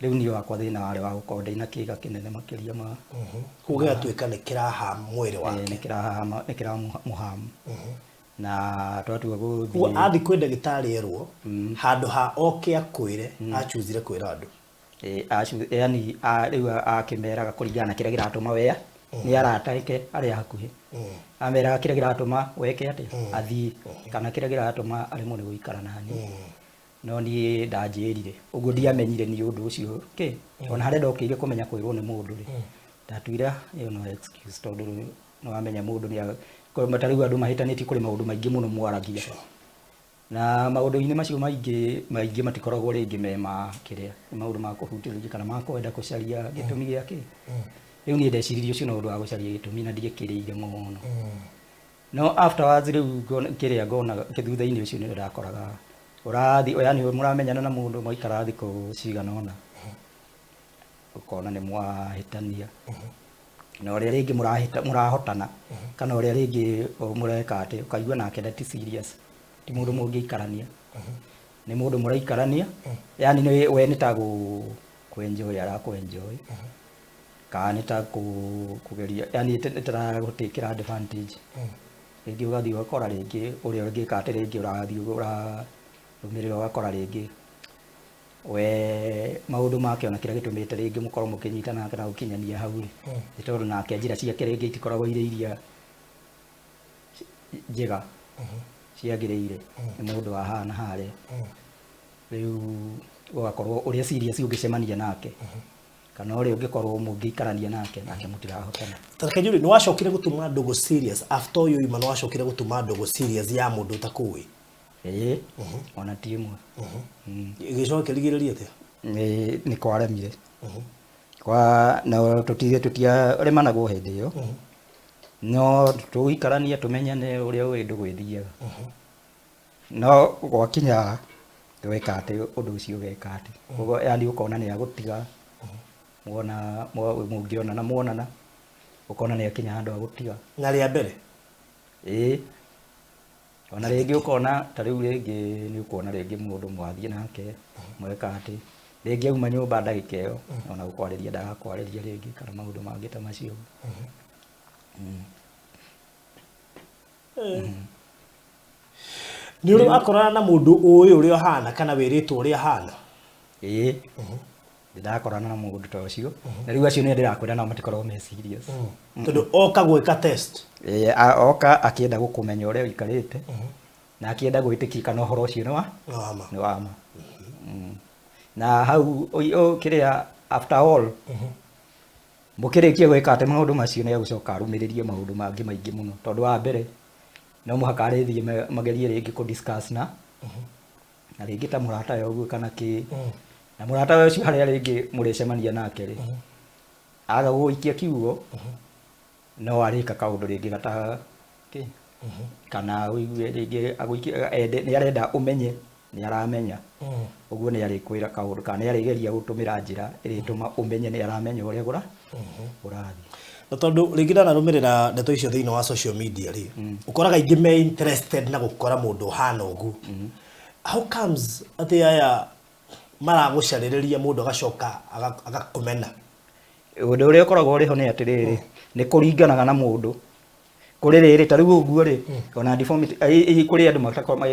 Speaker 2: Rĩu niĩ wakwa thĩna warĩ wa gũkorwo ndĩna kĩĩga kĩnene makĩria ma
Speaker 1: Koguo gĩgatuĩka nĩ kĩraha mwĩrĩ wake.
Speaker 2: Nĩ kĩrahama, nĩ kĩramũhamu. Na twatua
Speaker 1: Koguo
Speaker 2: gũthiĩ
Speaker 1: athiĩ kwĩ ndagĩtarĩ erwo, handũ ha oke akwĩre, achuzire kwĩra andũ.
Speaker 2: Yani rĩu akĩmeraga kũringana na kĩrĩa kĩratũma we nĩ arata ake arĩa hakuhĩ, ameraga kĩrĩa kĩratũma weke atĩa, athiĩ, kana kĩrĩa kĩratũma aremwo nĩ gũikara nani. No niĩ ndanjĩrire ũguo, ndiamenyire niĩ ũndũ ũcio kĩ ona harĩa ndokĩire kũmenya kwĩrwo nĩ mũndũ rĩ, ndatuire ĩyo no excuse, tondũ nĩ wamenya mũndũ nĩ ta rĩu andũ mahĩtanĩtie, kũrĩ maũndũ maingĩ mũno mwaragia, na maũndũ-inĩ macio maingĩ maingĩ matikoragwo rĩngĩ me ma kĩrĩa, nĩ maũndũ ma kũhutĩrĩria kana ma kwenda gũcaria gĩtũmi gĩa kĩ. Rĩu niĩ ndeciririe ũcio no ũndũ wa gũcaria gĩtũmi na ndiĩkĩrĩire mũno. No afterwards rĩu kĩrĩa ngona thutha-inĩ ũcio nĩ ndakoraga ũrathiĩ, yani mũramenyana na mũndũ, mwaikara thikũ cigana ũna, ũkona nĩ mwahĩtania, na ũrĩa rĩngĩ mũrahĩta mũrahotana, kana ũrĩa rĩngĩ mũreka atĩ ũkaigua nake ti serious, ti mũndũ mũngĩikarania, nĩ mũndũ mũraikarania, yani nĩ we nĩ ta kũ enjoy arakũ enjoy, kana nĩ ta kũgeria, yani ĩtaragũtĩkĩra advantage. Rĩngĩ ũgathiĩ ũgakora rĩngĩ ũrĩa ũngĩka atĩ rĩngĩ ũrathiĩ ũrarũmĩrĩra, ũgakora rĩngĩ we maũndũ make ona kĩrĩa gĩtũmĩte rĩngĩ mũkorwo mũkĩnyitana kana gũkinyania hau rĩ, nĩ tondũ nake njĩra ciake rĩngĩ itikoragwo irĩ iria njega ciagĩrĩire nĩ mũndũ wa haha na harĩa. Rĩu ũgakorwo ũrĩa serious ũngĩcemania nake kana ũrĩa ũngĩkorwo mũngĩikarania nake, nake mũtirahotana.
Speaker 1: Tareke njũrie, nĩ wacokire gũtuma ndũgũ serious after ũyũ ima? Nĩ wacokire gũtuma ndũgũ serious ya mũndũ ũtakũĩ?
Speaker 2: Ĩĩ, ona ti ĩmwe.
Speaker 1: Ĩgĩcoka kĩrigĩrĩria atĩa?
Speaker 2: Nĩ kwaremire kwa na tũtige tũtiaremanagwo hĩndĩ ĩyo, no tũikaranie tũmenyane ũrĩa ũĩ ndũgũ ĩthiaga, no gwakinya gwĩka atĩ ũndũ ũcio ũgeka atĩ ũguo, yani ũkona nĩ agũtiga, mwona mũngĩonana muonana, ũkona nĩ akinya handũ agũtiga.
Speaker 1: Na rĩa mbere?
Speaker 2: Ĩĩ, ona rĩngĩ ũkona ta rĩu rĩngĩ nĩ ũkuona rĩngĩ mũndũ mwathiĩ nake mweka atĩ rĩngĩ auma nyũmba ndagĩka ĩyo ona gũkwarĩria ndagakwarĩria rĩngĩ, kana maũndũ mangĩ ta macio.
Speaker 1: Nĩ ũrĩ wakorana na mũndũ ũĩ ũrĩa ũhana kana wĩrĩtwo ũrĩa ahana?
Speaker 2: Ĩĩ, ndĩrakorana na mũndũ ta ũcio, na rĩu acio nĩ ndĩrakwĩra nao matikoragwo me serious.
Speaker 1: Tondũ oka gwĩka test.
Speaker 2: Ĩĩ, oka akĩenda gũkũmenya ũrĩa ũikarĩte na akĩenda gwĩtĩkia kana ũhoro ũcio nĩ wa
Speaker 1: Wama.
Speaker 2: Nĩ wa ma. Na hau kĩrĩa after all mũkĩrĩkia gwĩka atĩ maũndũ macio, nĩ agũcoka arũmĩrĩrie maũndũ mangĩ maingĩ mũno, tondũ wa mbere no mũhaka arĩthiĩ magerie rĩngĩ kũ discuss na rĩngĩ ta mũrata we ũguo kana kĩ, na mũrata we ũcio harĩa rĩngĩ mũrĩcemania nake rĩ, aga gũgũikia kiugo, no arĩka kaũndũ rĩngĩ gata kĩ, kana ũigue rĩngĩ agũikie, ende nĩ arenda ũmenye nĩ aramenya ũguo, nĩ arĩkwĩra kaũndũ kana nĩ arĩgeria gũtũmĩra njĩra ĩrĩtũma ũmenye nĩ aramenya ũrĩa ũrathiĩ.
Speaker 1: Na tondũ rĩngĩ ndanarũmĩrĩra ndeto icio thĩinĩ wa social media rĩ, ũkoraga aingĩ me interested na gũkora mũndũ ũhana ũguo. How comes atĩ aya maragũcarĩrĩria mũndũ agacoka agakũmena?
Speaker 2: Ũndũ ũrĩa ũkoragwo ũrĩ ho nĩ atĩrĩrĩ, nĩ kũringanaga na mũndũ. Kũrĩ rĩrĩ ta rĩu ũguo rĩ, ona deformity kũrĩ andũ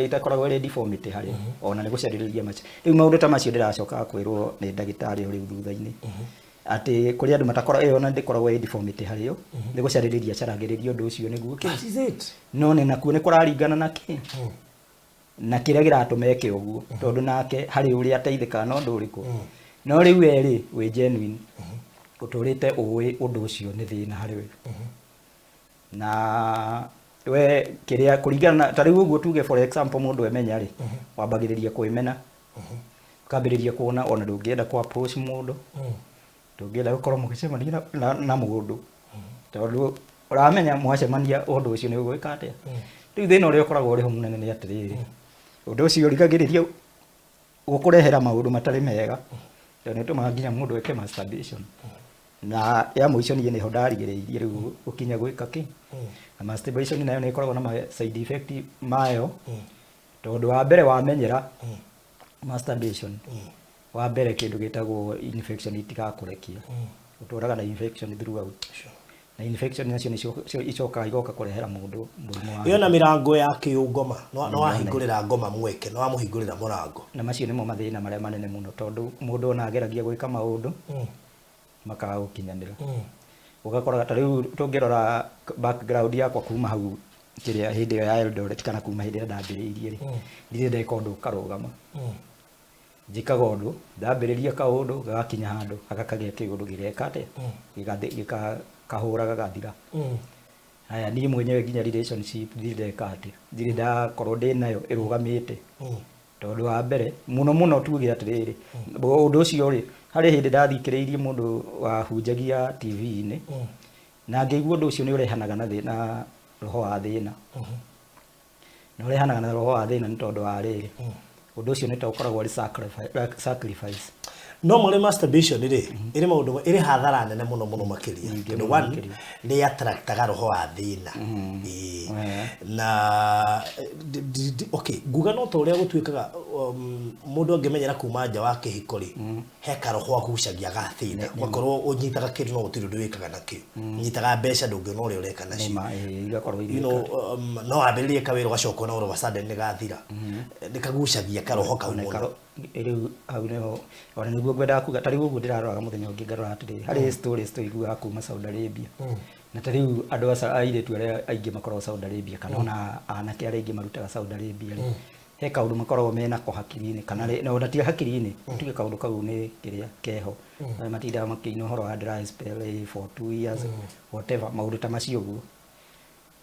Speaker 2: ĩtakoragwo ĩrĩ deformity harĩ ona nĩ gũcarĩrĩria macio. Rĩu maũndũ ta macio ndĩracoka kwĩrwo nĩ ndagĩtarĩ o rĩu thutha-inĩ atĩ kũrĩ andũ matakoragwo ĩyo ona ndĩkoragwo ĩ deformity harĩ o, nĩ gũcarĩrĩria acaragĩrĩria ũndũ ũcio nĩguo kĩ.
Speaker 1: That is it.
Speaker 2: No nĩ nakuo nĩ kũraringana na kĩ na kĩrĩa kĩratũma eke ũguo, tondũ nake harĩ ũrĩa ateithĩkaga na ũndũ ũrĩkũ. No rĩu we rĩ wĩ genuine, ũtũrĩte ũĩ ũndũ ũcio nĩ thĩna harĩ we, na we kĩrĩa kũringana na ta rĩu ũguo tuge, for example, mũndũ emenya rĩ, wambagĩrĩria kwĩmena, ũkambĩrĩria kuona ona ndũngĩenda kũ approach mũndũ, ndũngĩenda gũkorwo mũgĩcemania na mũndũ, tondũ ũramenya mwacemania ũndũ ũcio nĩ ũgwĩka atĩa. Rĩu thĩna ũrĩa ũkoragwo ũrĩ ho mũnene nĩ atĩrĩrĩ, ũndũ ũcio ũrigagĩrĩria gũkũrehera maũndũ matarĩ mega, tondũ nĩ ũtũmaga nginya mũndũ eke masturbation, na ya mũico niĩ nĩho ndarigĩrĩirie rĩu gũkinya gwĩka kĩ. Na masturbation nayo nĩ ĩkoragwo na ma side effect mayo, tondũ wa mbere wamenyera masturbation, wa mbere kĩndũ gĩtagwo infection itigakũrekia, ũtũraga na infection throughout. Na infection nacio nĩcio icokaga igoka kũrehera mũndũ mũrimũ wa
Speaker 1: Ĩyo na mĩrango ya kĩũngoma, nĩ wahingũrĩra ngoma mweke, nĩ wamũhingũrĩra mũrango.
Speaker 2: Na macio nĩmo mathĩna marĩa manene mũno, tondũ mũndũ ona ageragia gwĩka maũndũ makaga gũkinyanĩra. Ũgakora ta rĩu tũngĩrora background yakwa kuma hau kĩrĩa hĩndĩ ĩyo ya Eldoret, kana kuma hĩndĩ ĩrĩa ndambĩrĩirie rĩ, ndirĩ ndeka ũndũ ũkarũgama. Njĩkaga ũndũ, ndambĩrĩria kaũndũ gagakinya handũ gakagĩa kĩũndũ gĩgeka atĩa, gĩkahũra gagathira. Haya, niĩ mwenyewe nginya relationship ndirĩ ndeka atĩa, ndirĩ ndakorwo ndĩ nayo ĩrũgamĩte, tondũ wa mbere mũno mũno tuge atĩrĩrĩ, ũndũ ũcio rĩ, harĩ hĩndĩ ndathikĩrĩirie mũndũ wahunjagia TV-inĩ na ngĩigua ũndũ ũcio nĩ ũrehanaga na thĩna, roho wa thĩna, na ũrehanaga na roho wa thĩna nĩ tondũ wa rĩrĩ, ũndũ ũcio nĩ ta ũkoragwo ũrĩ sacrifice.
Speaker 1: No marĩ masturbation rĩ, ĩrĩ maũndũ, ĩrĩ hathara nene mũno mũno makĩria.
Speaker 2: Nyingĩ
Speaker 1: Tondũ
Speaker 2: mũno
Speaker 1: one,
Speaker 2: makĩria.
Speaker 1: Nĩ attractaga roho wa thĩna. Ĩĩ. Na okay, nguga no ta ũrĩa gũtuĩkaga, mũndũ angĩmenyera kuma nja wa kĩhiko rĩ, he karoho agucagia ga thĩna, ũgakorwo ũnyitaga kĩndũ no gũtirĩ ũndũ wĩkaga nakĩo, ũnyitaga mbeca ndũngĩona ũrĩa ũreka nacio.
Speaker 2: Nĩma, ĩĩ, igakorwo
Speaker 1: You know, no wambĩrĩrie kawĩra ũgacoka ona all of a sudden nĩ gathira, nĩ kagucagia karoho kau
Speaker 2: One
Speaker 1: mũno.
Speaker 2: Rĩu hau nĩho ona nĩguo ngwendaga kuga. Ta rĩu ũguo ndĩraroraga mũthenya ũngĩ ngarora atĩrĩrĩ, harĩ stories tũiguaga kuma Saudi Arabia, na ta rĩu andũ a airĩtu arĩa aingĩ makoragwo Saudi Arabia, kana ona anake arĩa aingĩ marutaga Saudi Arabia rĩ, he kaũndũ makoragwo menako hakiri-inĩ, kana na ona ti hakiri-inĩ, tuge kaũndũ kau nĩ kĩrĩa keho. Arĩa matindaga makĩina ũhoro wa dry spell, for 2 years, whatever, maũndũ ta macio ũguo.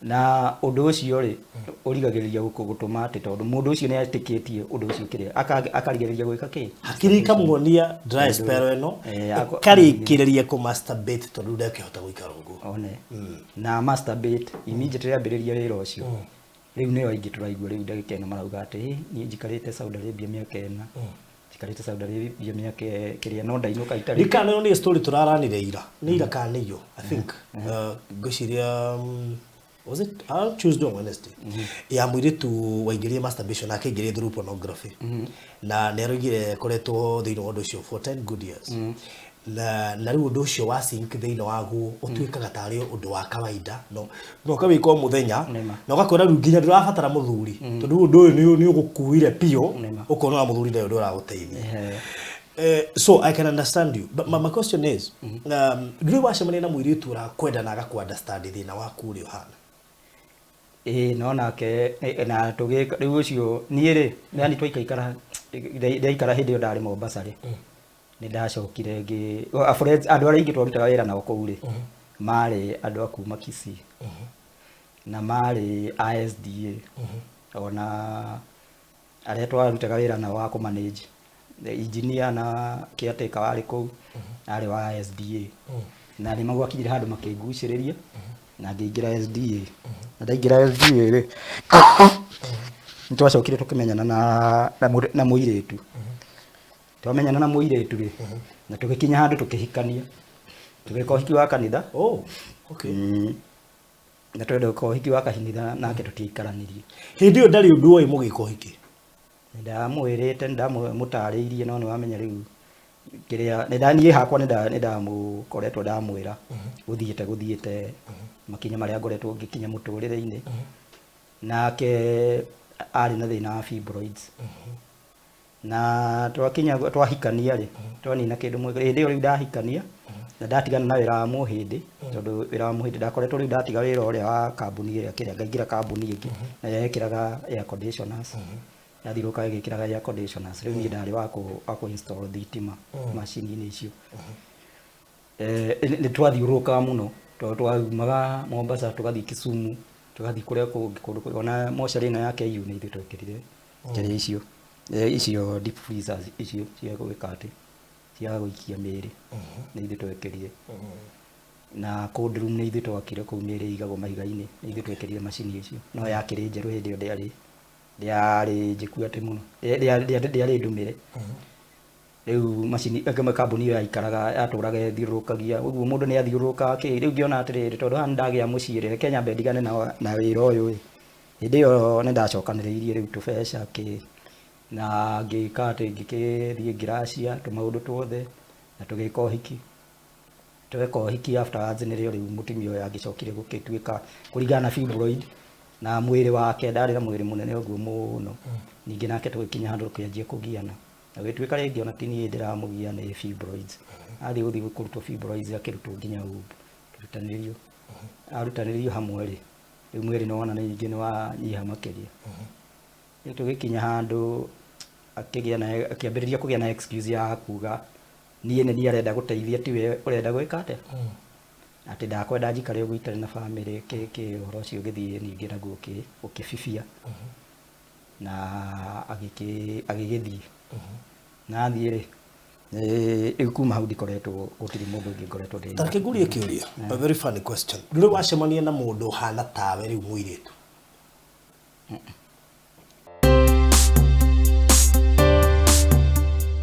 Speaker 2: Na ũndũ ũcio rĩ, ũrigagĩrĩria gũtũma atĩ tondũ mũndũ ũcio nĩ etĩkĩtie ũndũ ũcio kĩrĩa akarigĩrĩria gwĩka kĩ.
Speaker 1: Hakiri ikamuonia dry spell ĩno ĩkarĩkĩrĩria kũ masturbate, tondũ ndakĩhota gũikara ũguo.
Speaker 2: One na masturbate immediately ambĩrĩria wĩra ũcio, rĩu nĩo aingĩ tũraigua rĩu ndagĩka ĩno marauga atĩ, "Ĩ, niĩ njikarĩte Saudi Arabia mĩaka 4, njikarĩte Saudi Arabia mĩaka kĩrĩa, no ndainũka itarĩ."
Speaker 1: Ndikana ĩyo nĩ story tũraranire ira, nĩ ira kana nĩ iyo, I think, ngwĩciria, was it Tuesday or Wednesday, ya mũirĩtu waingĩrire masturbation na akĩingĩria through pornography, na nĩ aroigire koretwo thĩinĩ wa ũndũ ũcio for 10 good years, na rĩu ũndũ ũcio wa sink thĩinĩ waguo ũtuĩkaga tarĩ ũndũ wa kawaida, no ũkawĩka o mũthenya.
Speaker 2: Nĩma.
Speaker 1: Na ũgakora rĩu nginya ndũrabatara mũthuri, tondũ ũndũ ũyũ nĩ ũgũkuire biũ.
Speaker 2: Nĩma.
Speaker 1: Ũkona wa mũthuri ndarĩ ũndũ ũragũteithia.
Speaker 2: Ehe.
Speaker 1: So I can understand you, but my question is, ndũrĩ wacemania na mũirĩtu ũrakwenda na agakũ understand thĩna waku ũrĩa ũhana?
Speaker 2: Ĩĩ, no nake na tũgĩka rĩu ũcio niĩ rĩ, yani twaikaikara, ndaikara hĩndĩ ĩyo ndarĩ Mombasa rĩ, nĩ ndacokire ngĩ andũ arĩa aingĩ twarutaga wĩra nao kũu rĩ, marĩ andũ a kuma Kisii na marĩ a SDA, ona arĩa twarutaga wĩra nao wa kũ-manage, the engineer na caretaker warĩ kũu arĩ wa SDA, na nĩ magwakinyire handũ makĩngucĩrĩria na ngĩingĩra SDA. Na ndaingĩra SDA rĩ, nĩ twacokire tũkĩmenyana na mũirĩtu. Twamenyana na mũirĩtu rĩ, na tũgĩkinya handũ tũkĩhikania, tũgĩka ũhiki wa kanitha.
Speaker 1: Oh, okay.
Speaker 2: Na twenda gwĩka ũhiki wa kanitha nake tũtiaikaranirie.
Speaker 1: Hĩndĩ ĩyo ndarĩ ũndũ oĩ mũgĩka ũhiki?
Speaker 2: Nĩ ndamwĩrĩte, nĩ ndamũtarĩirie, no nĩ wamenya rĩu kĩrĩa nĩ niĩ hakwa nĩ ndamũkoretwo ndamwĩra gũthiĩte makinya marĩa ngoretwo ngĩkinya mũtũrĩre-inĩ. Nake arĩ na thĩna wa fibroids, na twakinya twahikania rĩ, twanina kĩndũ mwaka hĩndĩ ĩyo rĩu ndahikania na ndatigana na wĩra wa mũhĩndĩ, tondũ wĩra wa mũhĩndĩ ndakoretwo rĩu ndatiga wĩra ũrĩa wa kambuni ĩrĩa kĩrĩa, ngaingĩra kambuni ĩngĩ na yekĩraga air conditioners, yathirũka ĩgĩkĩraga air conditioners. Rĩu niĩ ndarĩ wa kũ install thitima macini-inĩ icio. Nĩ twathiũrũrũkaga mũno, tondũ twaumaga Mombasa tũgathiĩ Kisumu, tũgathiĩ kũrĩa kũngĩ kũndũ kũrĩa ona mocarĩ ĩno ya KU nĩ ithuĩ twekĩrire kĩrĩa icio, icio deep freezers icio cia gwĩka atĩ cia gũikia mĩĩrĩ, nĩ ithuĩ twekĩrire. Na cold room nĩ ithuĩ twakire kũu mĩĩrĩ ĩigagwo mahiga-inĩ, nĩ ithuĩ twekĩrire macini icio, no yakĩrĩ njerũ hĩndĩ ĩyo, ndĩarĩ njĩku atĩ mũno, ndĩarĩ ndũmĩre. Rĩu macini ĩngĩ kambuni ĩyo yaikaraga yatũraga ĩthiũrũrũkagia ũguo mũndũ nĩ athiũrũrũkaga kĩ rĩu ngĩona atĩrĩrĩ tondũ haha nĩ ndagĩa mũciĩ rĩ reke nyambe ndigane na wĩra ũyũ ĩ. Hĩndĩ ĩyo nĩ ndacokanĩrĩirie rĩu tũbeca kĩ na ngĩka atĩ ngĩkĩthiĩ ngĩracia tũmaũndũ tuothe na tũgĩka ũhiki. Tweka ũhiki afterwards nĩrĩo rĩu mũtumia ũyũ angĩcokire gũgĩtuĩka kũringana na fibroid na mwĩrĩ wake ndarĩ na mwĩrĩ mũnene ũguo mũno. Ningĩ nake tũgĩkinya handũ tũkĩanjia kũgiana. Na gũgĩtuĩka rĩngĩ ona ti niĩ ndĩramũgia nĩ fibroids. Athiĩ gũthiĩ kũrutwo fibroids akĩrutwo nginya womb kĩrutanĩrio. Arutanĩrio hamwe rĩ, rĩu mwĩrĩ nĩ wona ningĩ nĩ wanyiha makĩria. Rĩu tũgĩkinya handũ akĩgĩa na akĩambĩrĩria kũgĩa na excuse ya kuga niĩ nĩ niĩ arenda gũteithia tiwe ũrenda gwĩka atĩa. Atĩ ndakwenda njikare ũguo itarĩ na bamĩrĩ kĩ kĩ ũhoro ũcio ũgĩthiĩ ningĩ naguo ũkĩbibia. Na agĩgĩthiĩ. Na athiĩ rĩ, rĩu kuma hau ndikoretwo gũtirĩ mũndũ ũngĩ ngoretwo ndĩ
Speaker 1: Ta reke ngũrie kĩũria, a very funny question. Ndũrĩ wacemania na mũndũ ũhana tawe rĩu mũirĩtu?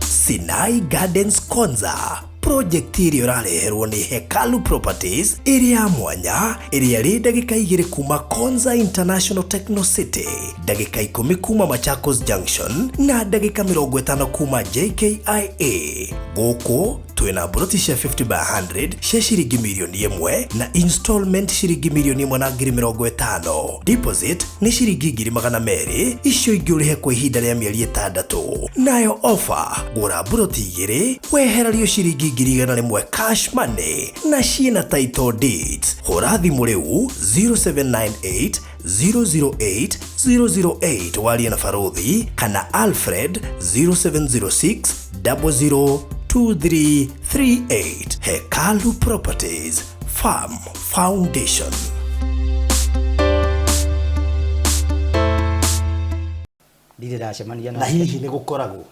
Speaker 1: Sinai Gardens Konza project ĩrĩa ũrareherwo nĩ Hekalu Properties ĩrĩ ya mwanya ĩrĩa ĩrĩ ndagĩka 2 kuma Konza International Techno City, ndagĩka 10 kuma Machakos Junction na ndagĩka 50 kuma JKIA. Gũkũ twĩna mburoti cia 50 by 100 cia ciringi mirioni 1 na installment ciringi mirioni 1 na ngiri 50. Deposit nĩ ciringi ngiri 200, icio ingĩ ũrĩhe kwa ihinda rĩa mĩeri 6. Nayo offer, gũra mburoti 2 wehererio ciringi ngiri 100 cash money na ciĩna title deeds. Hũra thimũ rĩu 0798 008 008 warie na Barothi kana Alfred 0706 002338. Hekalu Properties Farm Foundation.
Speaker 2: Ndirĩ ndacemania
Speaker 1: Na hihi nĩ gũkoragwo?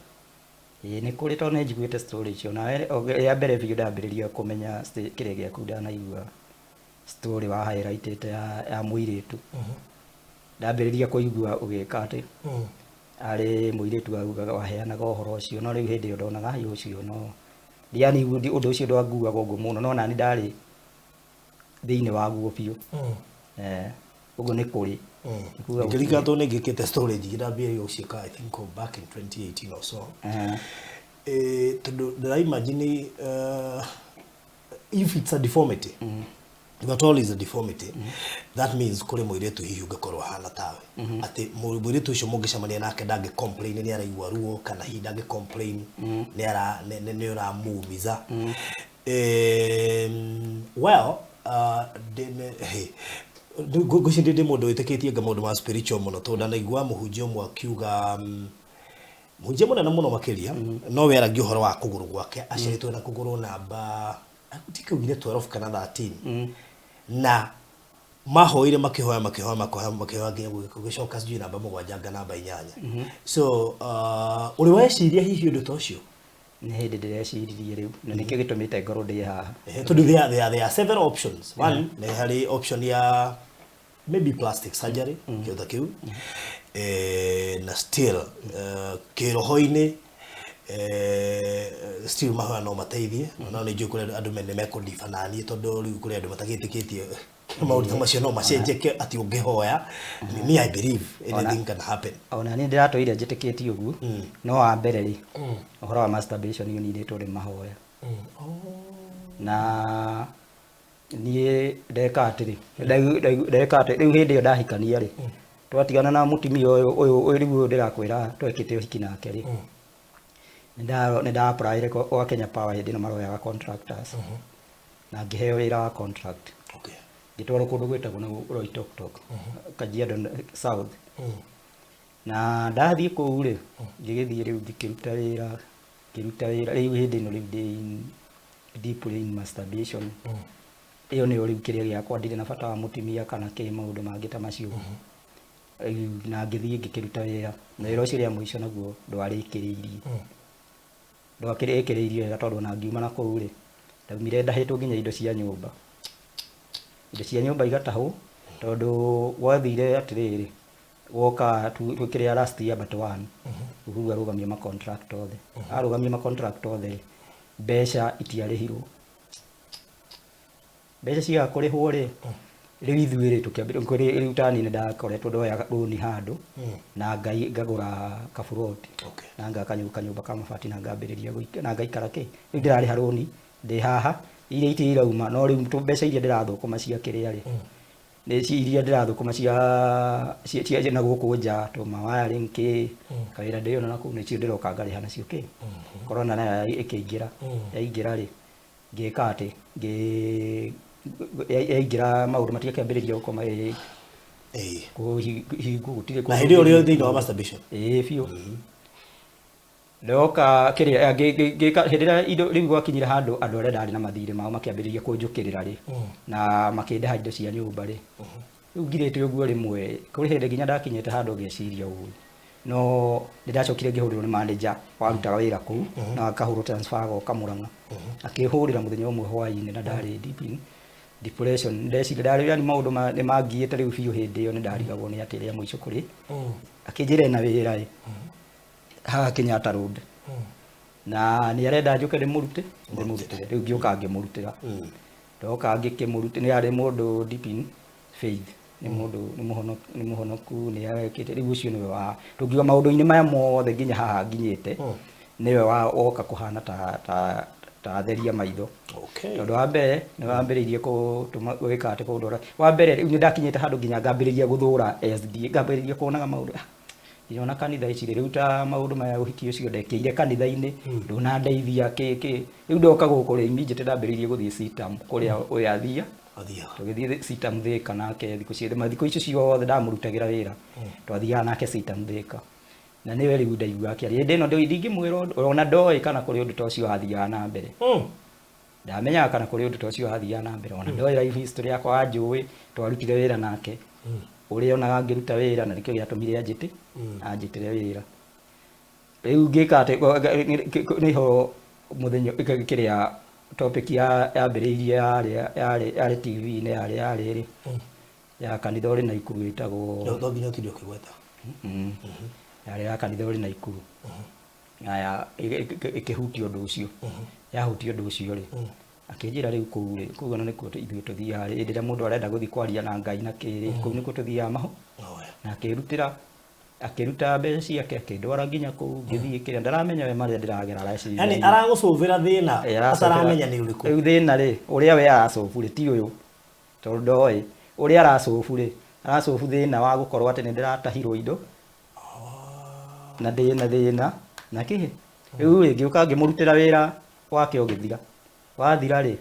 Speaker 2: Ĩĩ nĩ kũrĩ tondũ nĩ njiguĩte story icio na rĩa mbere biũ ndambĩrĩria kũmenya kĩrĩa gĩaku ndanaigua story wa highlightĩte ya mũirĩtu. Ndambĩrĩria kũigua ũgĩka atĩ arĩ mũirĩtu augaga waheanaga ũhoro ũcio no rĩu hĩndĩ ĩyo ndonaga hi ũcio no yani ũndũ ũcio ndwanguaga ũguo mũno no nani ndarĩ thĩinĩ waguo biũ. Ũguo nĩ kũrĩ. Nĩ kuga gũtirĩ.
Speaker 1: Ngĩririkana tondũ nĩ ngĩkĩte story nyingĩ ndambĩrĩria gũciĩka I think back in 2018 or so. Tondũ ndĩra imagine if it's a deformity, if at all is a deformity, that means kũrĩ mũirĩtu hihi ũngĩkorwo ahana tawe. Atĩ mũirĩtu ũcio mũngĩcemania nake ndangĩ complain nĩ araigua ruo kana hihi ndangĩ complain nĩ ara nĩ ũramuumiza. Well, hey, ngwĩciria ndĩ mũndũ wĩtĩkĩtie nga maũndũ ma spiritual mũno tondũ ndanaigua mũhunjia ũmwe akiuga mũhunjia mũnene mũno makĩria no we aragia ũhoro wa kũgũrũ gwake aciarĩtwo na kũgũrũ namba ndikaugire 12 kana 13 na mahoire makĩhoya makĩhoya makĩhoya makĩhoya nginya gũgĩcoka sijui namba 7 anga namba 8. So ũrĩ weciria hihi ũndũ ta ũcio?
Speaker 2: Nĩ hĩndĩ ndĩreciririe rĩu na nĩkĩo gĩtũmĩte ngorwo ndĩ haha.
Speaker 1: Tondũ there are several options. One, nĩ harĩ option ya maybe plastic surgery kĩndũ ta kĩu. Na still kĩroho-inĩ still mahoya no mateithie. No nĩ njũĩ kũrĩ andũ nĩ mekũndiba naniĩ tondũ rĩu kũrĩ andũ matagĩtĩkĩtie maũndũ ta macio no macenjeke atĩ ũngĩhoya. Me, I believe anything can happen.
Speaker 2: Ona niĩ ndĩratũire njĩtĩkĩtie ũguo no wa mbere rĩ ũhoro wa masturbation ũninĩtwo nĩ mahoya. Na niĩ ndeka atĩrĩ ndeka atĩ rĩu hĩndĩ ĩyo ndahikania rĩ twatigana na mũtumia ũyũ ũyũ rĩu ũyũ ndĩrakwĩra twekĩte ũhiki nake rĩ nĩ nda apply gwa Kenya Power hĩndĩ ĩno maroyaga contractors na ngĩheo wĩra wa contract. Ngĩtwarwo kũndũ gwĩtagwo na Oloitoktok Kajiado South. Na ndathiĩ kũu rĩ ngĩgĩthiĩ rĩu ngĩkĩruta wĩra ngĩruta wĩra rĩu hĩndĩ ĩno rĩu ndĩ deeply in masturbation. Ĩyo nĩyo rĩu kĩrĩa gĩakwa ndirĩ na bata wa mũtumia kana kĩ maũndũ mangĩ ta macio. Rĩu na ngĩthiĩ ngĩkĩruta wĩra na wĩra ũcio rĩa mũico naguo ndwarĩkĩrĩirie. Ndwakĩrĩkĩrĩirie wega tondũ ona ngiuma na kũu rĩ ndaumire ndahĩtwo nginya indo cia nyũmba. Indo cia nyũmba igatahwo tondũ gwathire atĩrĩrĩ Woka twĩkĩrĩa last year but one, Uhuru arũgamia ma contract othe. Arũgamia ma contract othe rĩ, mbeca itiarĩhirwo. Mbeca ciaga kũrĩhwo rĩ, rĩu ithuĩ rĩ tũkĩambĩrĩria kũrĩ rĩu tani nĩ ndakoretwo ndoya rũni handũ na ngai ngagũra kaburoti na ngaka kanyũmba ka mabati na ngambĩrĩria na ngaikara kĩ rĩu ndĩrarĩha rũni ndĩ haha, iria itirĩ irauma, no rĩu mbeca iria ndĩrathũkũma cia kĩrĩa rĩ, nĩ iria ndĩrathũkũma cia na gũkũ nja, tũma wiring kĩ kawĩra ndĩona na kũu, nĩcio ndĩroka ngarĩha nacio kĩ. Corona nayo ĩkĩingĩra. Yaingĩra rĩ, ngĩka atĩ yaingĩra maũndũ matiakĩambĩrĩria gũkorwo magĩ kũhingwo gũtirĩ.
Speaker 1: Na hĩndĩ ĩyo ũrĩ thĩinĩ wa masturbation?
Speaker 2: Ĩĩ biũ. Ndoka kĩrĩa ngĩka hĩndĩ ĩrĩa indo rĩu gwakinyire handũ andũ arĩa ndarĩ na mathirĩ mao makĩambĩrĩria kũnjũkĩrĩra rĩ, na makĩndaha indo cia nyũmba rĩ, rĩu ngirĩte ũguo rĩmwe kũrĩ hĩndĩ nginya ndakinyĩte handũ ngeciria ũguo, no nĩ ndacokire ngĩhũrĩrwo nĩ manager warutaga wĩra kũu na akahũrwo transfer agoka Murang'a. Akĩhũrĩra mũthenya ũmwe hwaĩ-inĩ na ndarĩ deep in depression. Ndeciria ndarĩ, yani maũndũ nĩ mangiĩte rĩu biũ. Hĩndĩ ĩyo nĩ ndarigagwo nĩ atĩ rĩa mũico kũrĩ. Akĩnjĩra ena wĩra ĩ haha Kenyatta Road na nĩ arenda njũke ndĩmũrute ndĩmũrutĩre. Rĩu ngĩũka ngĩmũrutĩra. Ndoka ngĩkĩmũrutĩra, nĩ arĩ mũndũ deep in faith, nĩ mũndũ nĩ mũhonoku, nĩ arekĩte. Rĩu ũcio nĩwe wa tũngiuga maũndũ-inĩ maya mothe nginya haha nginyĩte, nĩwe wa woka kũhana ta atheria maitho. Tondũ wa mbere nĩ wambĩrĩirie kũtũma gwĩka atĩ kũndwara wa mbere, rĩu nĩ ndakinyĩte handũ nginya ngambĩrĩria gũthũra SDA, ngambĩrĩria kuonaga maũndũ nginya ona kanitha ici rĩ, rĩu ta maũndũ maya ũhiki ũcio ndekĩire kanitha-inĩ ndũnandeithia kĩ kĩ. Rĩu ndoka gũkũ rĩ, immediately ndambĩrĩirie gũthiĩ CITAM kũrĩa ũyũ athia.
Speaker 1: Athiaga.
Speaker 2: Tũgĩthiĩ CITAM Thĩka nake thikũ ciothe, thikũ icio ciothe ndamũrutagĩra wĩra, twathiaga nake CITAM Thĩka, na nĩwe rĩu ndaigua akĩaria hĩndĩ ĩno. Ndingĩmwĩra ũndũ ona ndoĩ kana kũrĩ ũndũ ta ũcio wathiaga na mbere. Ndamenyaga kana kũrĩ ũndũ ta ũcio wathiaga na mbere, ona ndoĩ life history yakwa, anjũĩ twarutire wĩra nake, ũrĩa onaga ngĩruta wĩra, na nĩkĩo gĩatũmire anjĩtĩre wĩra. Rĩu ngĩka atĩ nĩho mũthenya kĩrĩa topic ya yambĩrĩirie yarĩ TV-inĩ yarĩ rĩ ya kanitha ũrĩ Naikuru ĩtagwo
Speaker 1: No nginya ũtinde ũkĩgweta.
Speaker 2: Yarĩ ya kanitha ũrĩ Naikuru. Aya ĩkĩhutia ũndũ ũcio, yahutia ũndũ ũcio rĩ, akĩnjĩra rĩu kũu rĩ, kũu ona nĩkuo ithuĩ tũthiaga rĩ, hĩndĩ ĩrĩa mũndũ arenda gũthiĩ kwaria na Ngai na kĩrĩ, kũu nĩkuo tũthiaga maho. Na akĩrutĩra akĩruta mbeca ciake akĩndwara nginya kũu ngĩthiĩ kĩrĩa ndaramenya we marĩa ndĩragera areciria.
Speaker 1: Yani aragũcũvĩra thĩna ataramenya nĩ ũrĩkũ.
Speaker 2: Rĩu thĩna rĩ, ũrĩa we aracũbu rĩ ti ũyũ, tondũ ndoĩ ũrĩa aracũbu rĩ, aracũbu thĩna wa gũkorwo atĩ nĩ ndĩratahirwo indo na ndĩ na thĩna na kĩ. Rĩu rĩ, ngĩũka ngĩmũrutĩra wĩra wake ũgĩthira. Wathira rĩ,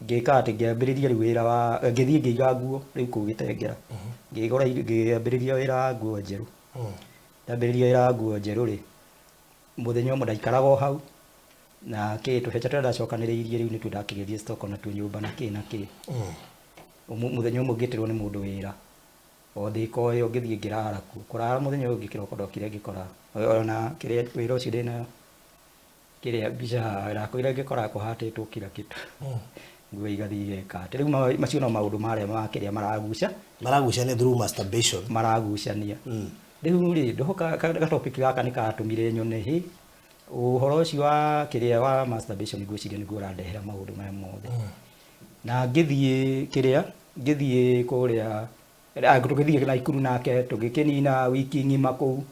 Speaker 2: ngĩka atĩ ngĩambĩrĩria rĩu wĩra wa ngĩthiĩ ngĩiga nguo rĩu kũu Gĩtengera, ngĩgũra ngĩambĩrĩria wĩra wa nguo njerũ. Ndambĩrĩria wĩra wa nguo njerũ rĩ, mũthenya ũmwe ndaikaraga o hau na kĩ tũbeca tũrĩa ndacokanĩrĩirie rĩu nĩtuo ndakĩgĩrire stock natuo nyũmba na kĩ na kĩ. Mũthenya ũmwe ngĩtĩrwo nĩ mũndũ wĩra o thĩka o ĩyo, ngĩthiĩ ngĩrara kuo kũrara. Mũthenya ũyũ ũngĩ kĩroko ndokire ngĩkora ona kĩrĩa wĩra ũcio ndĩna kĩrĩa mbica haha ndakwĩra, ngĩkora kũhatĩtwo kila kitu, nguo igathiĩ igeka atĩ. Rĩu macio no maũndũ marĩa ma kĩrĩa maraguca.
Speaker 1: Maragucania through masturbation.
Speaker 2: Maragucania. Rĩu rĩ, ndoka gatopic gaka nĩ katũmire nyone hĩ ũhoro ũcio wa kĩrĩa wa masturbation, ngwĩciria nĩguo ũrandehera maũndũ maya mothe. Na ngĩthiĩ kĩrĩa ngĩthiĩ kũrĩa tũgĩthiĩ Naikuru nake, tũgĩkĩnina wiki ng'ima kũu.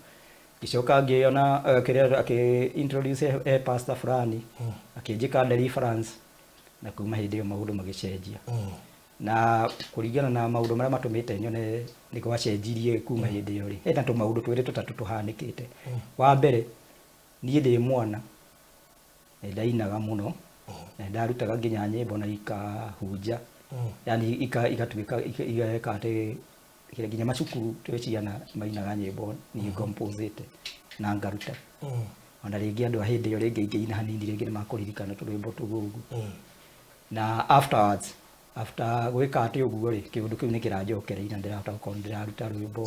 Speaker 2: Ngĩcoka ngĩona kĩrĩa akĩ introduce he pastor fulani, akĩnjĩka deliverance, na kuma hĩndĩ ĩyo maũndũ magĩcenjia. Na kũringana na maũndũ marĩa matũmĩte nyone nĩ gwacenjirie kuma hĩndĩ ĩyo rĩ, hena tũmaũndũ twĩrĩ tũtatũ tũhanĩkĩte. Wa mbere, niĩ ndĩ mwana nĩ ndainaga mũno na nĩ ndarutaga nginya nyĩmbo na ikahunja, yani igatuĩka igeka atĩ kĩrĩa nginya macukuru twĩ ciana mainaga nyĩmbo niĩ composite na ngaruta. Ona rĩngĩ andũ a hĩndĩ ĩyo rĩngĩ ingĩina hanini rĩngĩ nĩ makũririkana tũrwĩmbo tũu ũguo. Na afterwards, after gwĩka atĩ ũguo rĩ, kĩũndũ kĩu nĩ kĩranjokereire na ndĩrahota gũkorwo nĩ ndĩraruta rwĩmbo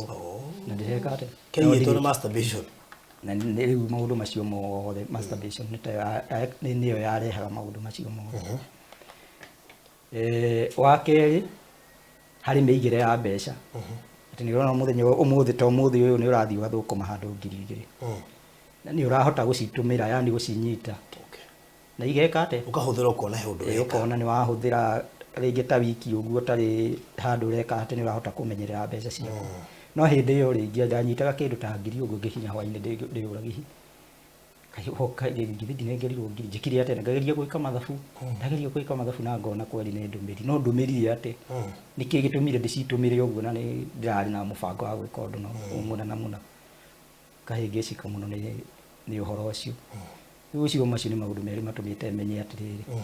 Speaker 2: na ndĩreka atĩ
Speaker 1: Kĩaiyĩtwo nĩ masturbation.
Speaker 2: Na nĩ rĩu maũndũ macio mothe masturbation nĩ ta nĩyo yarehaga maũndũ macio mothe. Wa kerĩ, harĩ mĩigĩre ya mbeca. Atĩ nĩ ũrona mũthenya ũmũthĩ ta ũmũthĩ ũyũ nĩ ũrathiĩ ũgathũkũma handũ 2000. Na nĩ ũrahota gũcitũmĩra, yani gũcinyita. Na igeka atĩa?
Speaker 1: Ũkahũthĩra ũkona he ũndũ weka.
Speaker 2: Ũkona nĩ wahũthĩra rĩngĩ ta wiki ũguo ũtarĩ handũ ũreka atĩ nĩ ũrahota kũmenyerera mbeca ciaku. No hĩndĩ ĩyo rĩngĩ ndanyitaga kĩndũ ta 1000 ũguo ngĩkinya hwainĩ ndĩyũragia githĩ ndinengerirwo 1000 njĩkire atĩa? Ngageria gwĩka mathabu, ndageria gwĩka mathabu na ngona kweri nĩ ndũmĩri. No ndũmĩrire atĩ nĩkĩ gĩtũmire ndĩcitũmĩre ũguo na nĩ ndĩrarĩ na mũbango wa gwĩka ũndũ no mũna na mũna. Ngahĩngĩcĩka mũno nĩ ũhoro ũcio. Rĩu ũcio macio nĩ maũndũ merĩ matũmĩte menye atĩrĩrĩ,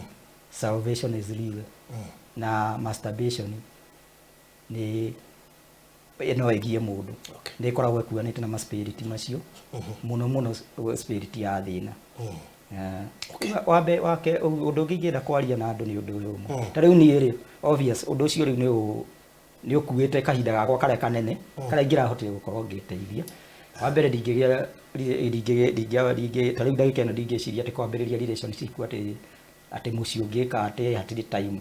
Speaker 2: salvation is real na masturbation nĩ no ĩgie mũndũ. Nĩ ĩkoragwo ĩkuanĩte na ma-spirit macio mũno mũno spirit ya thĩna. Wambe wake ũndũ ũngĩ ingĩenda kwaria na andũ nĩ ũndũ ũyũ ũmwe. Ta rĩu niĩ rĩ, obvious ũndũ ũcio rĩu nĩ ũkuĩte kahinda gakwa karĩa kanene karĩa ingĩrahotire gũkorwo ngĩteithia. Wa mbere ndingĩgĩa ta rĩu ndagĩka ĩno ndingĩciria atĩ kwambĩrĩria relationship atĩ mũciĩ ũngĩka atĩ hatirĩ time.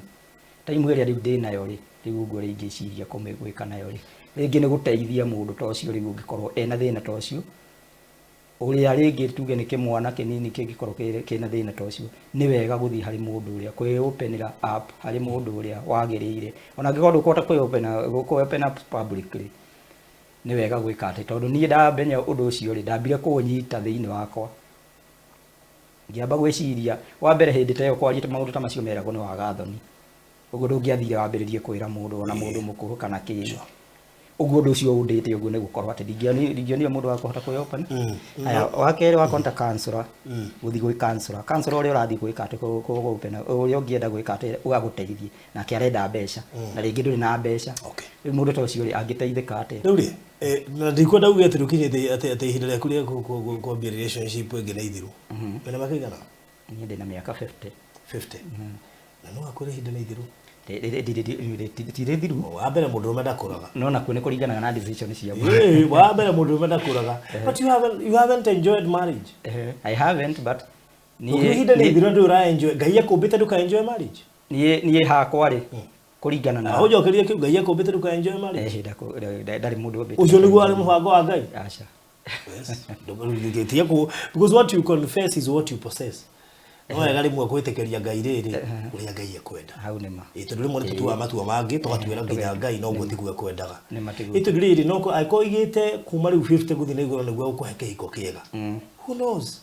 Speaker 2: Time ĩrĩa rĩu ndĩnayo rĩ, rĩu ũguo rĩ ingĩciria gwĩka nayo rĩ, rĩngĩ nĩ gũteithia mũndũ ta ũcio rĩu ũngĩkorwo ena thĩna ta ũcio, ũrĩa rĩngĩ tuge nĩ kĩmwana kĩnini kĩngĩkorwo kĩna thĩna ta ũcio, nĩ wega gũthiĩ harĩ mũndũ ũrĩa kwĩ open up harĩ mũndũ ũrĩa wagĩrĩire. Ona angĩkorwo ndũkũhota kwĩ open up publicly, nĩ wega gwĩka atĩ tondũ niĩ ndamenya ũndũ ũcio rĩ, ndambire kũũnyita thĩinĩ wakwa. Ngĩamba gwĩciria, wa mbere hĩndĩ ta ĩyo kwaria maũndũ ta macio meragwo nĩ waga thoni. Ũguo ndũngĩathire wambĩrĩrie kwĩra mũndũ ona mũndũ mũkũrũ kana kĩ. Ũguo ũndũ ũcio ũndĩte ũguo nĩ gũkorwo atĩ ndingĩonire mũndũ wa kũhota kwĩ open. Haya, wa kerĩ wakwa nĩ ta counselor, gũthiĩ gwĩ counselor. Counselor ũrĩa ũrathiĩ gwĩka atĩ kũ open, ũrĩa ũngĩenda gwĩka atĩ agũteithie, nake arenda mbeca, na rĩngĩ ndũrĩ na mbeca. Rĩu mũndũ ta ũcio rĩ, angĩteithĩka atĩa?
Speaker 1: Rĩu rĩ, na ndikwenda uge atĩ rũkinyĩte atĩ ihinda rĩaku rĩa kwambia relationship ĩngĩ nĩ ithiru. Wĩna mĩaka ĩigana?
Speaker 2: Niĩ ndĩna mĩaka 50.
Speaker 1: 50. Na no akwĩre ihinda nĩ ithiru.
Speaker 2: Ti rĩthiru.
Speaker 1: Wa mbere mũndũrũme ndakũraga.
Speaker 2: No nakuo nĩ kũringanaga na decision cia
Speaker 1: mũndũ. Wa mbere mũndũrũme ndakũraga. But you haven't enjoyed marriage.
Speaker 2: I haven't, but
Speaker 1: niĩ ihinda nĩ ithiru ndũ ũra enjoy. Ngai akũmbĩte ndũka enjoy marriage.
Speaker 2: Niĩ hakwa rĩ, kũringana na
Speaker 1: Ũnjokerie kĩu, Ngai akũmbĩte ndũka enjoy marriage.
Speaker 2: Ndarĩ mũndũ ũmbĩte.
Speaker 1: Ũcio nĩguo warĩ mũbango wa Ngai.
Speaker 2: Aca.
Speaker 1: Yes. Because what you confess is what you possess. No wega rĩmwe gwĩtĩkĩria Ngai rĩrĩ ũrĩa Ngai ekwenda.
Speaker 2: Hau nĩ ma.
Speaker 1: Tondũ rĩmwe nĩ tũtuaga matua mangĩ tũgatuĩra nginya Ngai no ũguo tiguo ekwendaga.
Speaker 2: Nĩ ma tiguo.
Speaker 1: Tondũ rĩrĩ no angĩkorwo oigĩte kuma rĩu 50 gũthiĩ na igũrũ nĩguo ũkũhe kĩhiko kĩega. Who knows?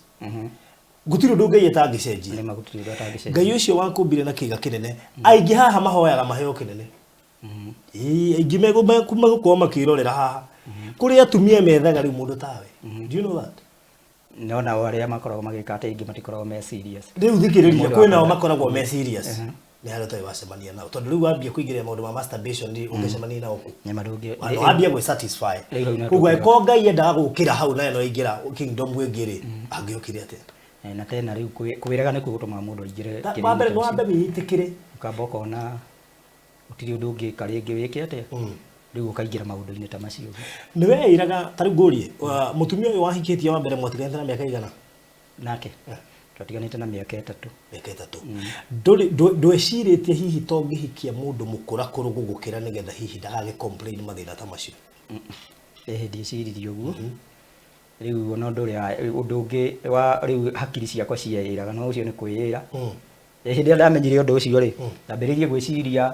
Speaker 1: Gũtirĩ ũndũ Ngai atangĩcenjia.
Speaker 2: Nĩ ma gũtirĩ ũndũ atangĩcenjia.
Speaker 1: Ngai ũcio wakũmbire na kĩga kĩnene. Aingĩ haha mahoyaga maheo kĩnene. Aingĩ megũkorwo makĩrorera haha. Kũrĩ atumia methaga rĩu mũndũ tawe. Do you know that?
Speaker 2: No nao arĩa makoragwo magĩka atĩ aingĩ matikoragwo me serious.
Speaker 1: Rĩu thikĩrĩria, kwĩ nao makoragwo me serious. Nĩ harĩa ũtarĩ wacemania nao. Tondũ rĩu wambia kũingĩrĩra maũndũ ma masturbation rĩ, ũngĩcemania nao kũ?
Speaker 2: Nyama ndũngĩ.
Speaker 1: Wambia gwĩ satisfy. Koguo angĩkorwo Ngai endaga gũkĩra hau nawe no aingĩra kingdom ĩngĩ rĩ, angĩokire atĩa?
Speaker 2: Na tena rĩu kwĩrega nĩkuo gũtũmaga mũndũ aingĩre.
Speaker 1: Wa mbere nĩ wambe wĩĩtĩkĩre.
Speaker 2: Ũkamba ũkona gũtirĩ ũndũ ũngĩka rĩngĩ wĩke atĩa? Rĩu ũkaingĩra maũndũ-inĩ ta macio.
Speaker 1: Nĩ weĩraga ta rĩu ngũrie, mũtumia ũyũ wahikĩtie wa mbere mwatiganĩte na mĩaka ĩigana?
Speaker 2: Nake? Twatiganĩte na mĩaka 3.
Speaker 1: Mĩaka 3. Ndwecirĩtie hihi to ngĩhikia mũndũ mũkũrakũrũ gũgũkĩra nĩgetha hihi ndagagĩ complain mathĩna ta macio?
Speaker 2: Ndieciririe ũguo. Rĩu ona ũndũ ũrĩa ũndũ ũngĩ wa rĩu hakiri ciakwa cieĩraga no ũcio nĩ kwĩĩra. Hĩndĩ ĩrĩa ndamenyire ũndũ ũcio rĩ, ndambĩrĩirie gwĩciria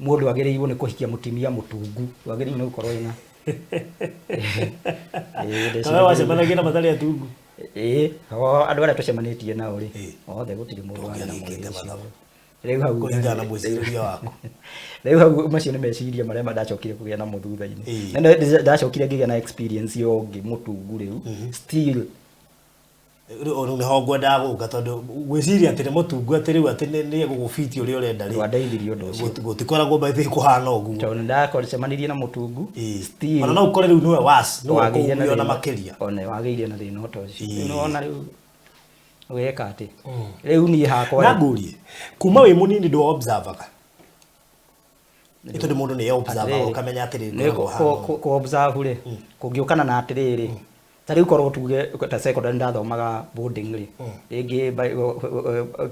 Speaker 2: mũndũ agĩrĩirwo nĩ kũhikia mũtumia mũtungu, wagĩrĩirwo nĩ gũkorwo ena.
Speaker 1: Kana wacemanagia na matarĩ atungu?
Speaker 2: Andũ arĩa tũcemanĩtie nao rĩ, othe gũtirĩ mũndũ warĩ na mwĩrĩ ũcio. Rĩu hau
Speaker 1: kũringana na mwĩcirĩrie waku.
Speaker 2: Rĩu hau macio nĩ meciria marĩa ndacokire kũgĩa namo thutha-inĩ. Na ndacokire ngĩgĩa na experience ya ũngĩ mũtungu rĩu, still
Speaker 1: Rĩu nĩho ngwendaga gũka tondũ gwĩciria atĩ nĩ mũtungu atĩ rĩu atĩ nĩ egũgũbiti ũrĩa ũrenda rĩ.
Speaker 2: Ndwandeithirie ũndũ ũcio.
Speaker 1: Gũtikoragwo by the way kũhana ũguo.
Speaker 2: Tondũ ndacemanirie na mũtungu, still
Speaker 1: Ona no ũkore rĩu nĩwe worse, nĩwe ũkũgio ona makĩria.
Speaker 2: Ona wagĩire na thĩna ta ũcio. Rĩu nĩwona rĩu ũgeka atĩ. Rĩu niĩ hakwa
Speaker 1: Na ngũrie, kuma wĩ mũnini ndũ observe-aga? Nĩ tondũ mũndũ nĩ observe-aga ũkamenya atĩrĩrĩ,
Speaker 2: Nĩ kũ observe rĩ, kũngĩũkana na atĩrĩrĩ, ta rĩu korwo tuge ta secondary ndathomaga boarding rĩ, rĩngĩ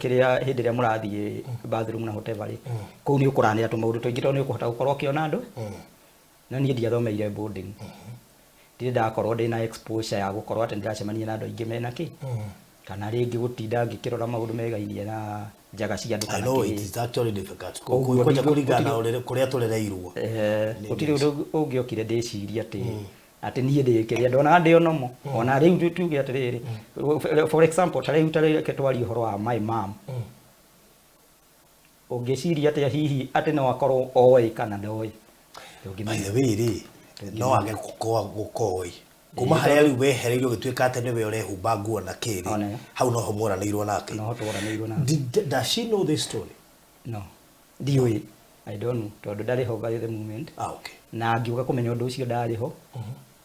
Speaker 2: kĩrĩa hĩndĩ ĩrĩa mũrathiĩ bathroom na whatever rĩ, kũu nĩ ũkũranĩra tũmaũndũ tũingĩ tondũ nĩ ũkũhota gũkorwo ũkĩona andũ. No niĩ ndiathomeire boarding, ndirĩ ndakorwo ndĩna exposure ya gũkorwo atĩ ndĩracemania na andũ aingĩ mena kĩ, kana rĩngĩ gũtinda ngĩkĩrora maũndũ megainie na njaga cia andũ
Speaker 1: I
Speaker 2: kana
Speaker 1: know
Speaker 2: kĩ.
Speaker 1: it is actually difficult.
Speaker 2: Ũguo
Speaker 1: Kwanja kũringana na kũrĩa tũrereirwo.
Speaker 2: Gũtirĩ ũndũ ũngĩokire ndĩcirie atĩ niĩ ndĩ kĩrĩa ndonaga ndĩ onomo. Ona rĩu tuge atĩrĩrĩ, for example, ta rĩu, ta rĩu reke twarie ũhoro wa my mom. Ũngĩciria atĩa hihi atĩ no akorwo oĩ kana ndoĩ?
Speaker 1: By
Speaker 2: Ndũngĩmenya.
Speaker 1: the way rĩ, no age gũkorwo gũkoĩ kuma harĩa rĩu wehereirio ũgĩtuĩka atĩ nĩwe ũrehumba nguo na kĩrĩ.
Speaker 2: One.
Speaker 1: Hau noho mworanĩirwo nake.
Speaker 2: Noho tworanĩirwo nake.
Speaker 1: Does she know this story?
Speaker 2: No, ndiũĩ, I don't know, tondũ ndarĩ ho by the moment.
Speaker 1: Ah, okay.
Speaker 2: Na ngiũka kũmenya ũndũ ũcio ndarĩ ho,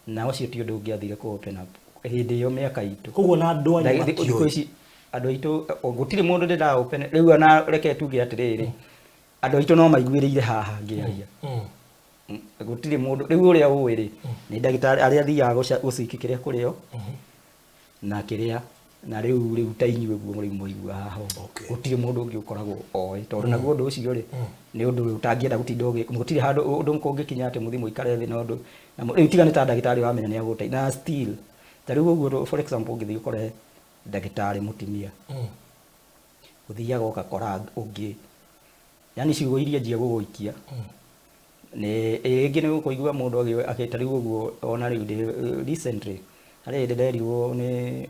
Speaker 2: na ũcio ti ũndũ ũngĩathire kũ open up hĩndĩ ĩyo mĩaka itũ.
Speaker 1: Koguo na andũ anyu
Speaker 2: Thikũ
Speaker 1: matiũĩ?
Speaker 2: ici andũ aitũ, gũtirĩ mũndũ ndĩra open rĩu. Ona reke tuge atĩrĩrĩ, andũ aitũ no maiguĩrĩire haha ngĩaria. Gũtirĩ mũndũ rĩu ũrĩa ũĩ rĩ, nĩ ndagĩtarĩ arĩa athiaga gũciki kĩrĩa kũrĩo na kĩrĩa na rĩu ta inyuĩ guo rĩu mũigua haha ũguo. Gũtirĩ mũndũ ũngĩ ũkoragwo oĩ, tondũ naguo ũndũ ũcio rĩ, nĩ ũndũ ũtangĩenda gũtinda ũgĩ, gũtirĩ handũ ũndũ kũngĩkinya atĩ mũthiĩ mũikare thĩ na ũndũ na rĩu tiga nĩ ta ndagĩtarĩ wamenya nĩ agũteithia na still ta rĩu ũguo. For example, ũngĩthiĩ ũkore ndagĩtarĩ mũtumia, ũthiaga ũgakora ũngĩ, yani ciugo iria njia gũgũikia nĩ rĩngĩ nĩ ũkũigua mũndũ agĩta rĩu ũguo. Ona rĩu recently harĩ hĩndĩ nderirwo nĩ,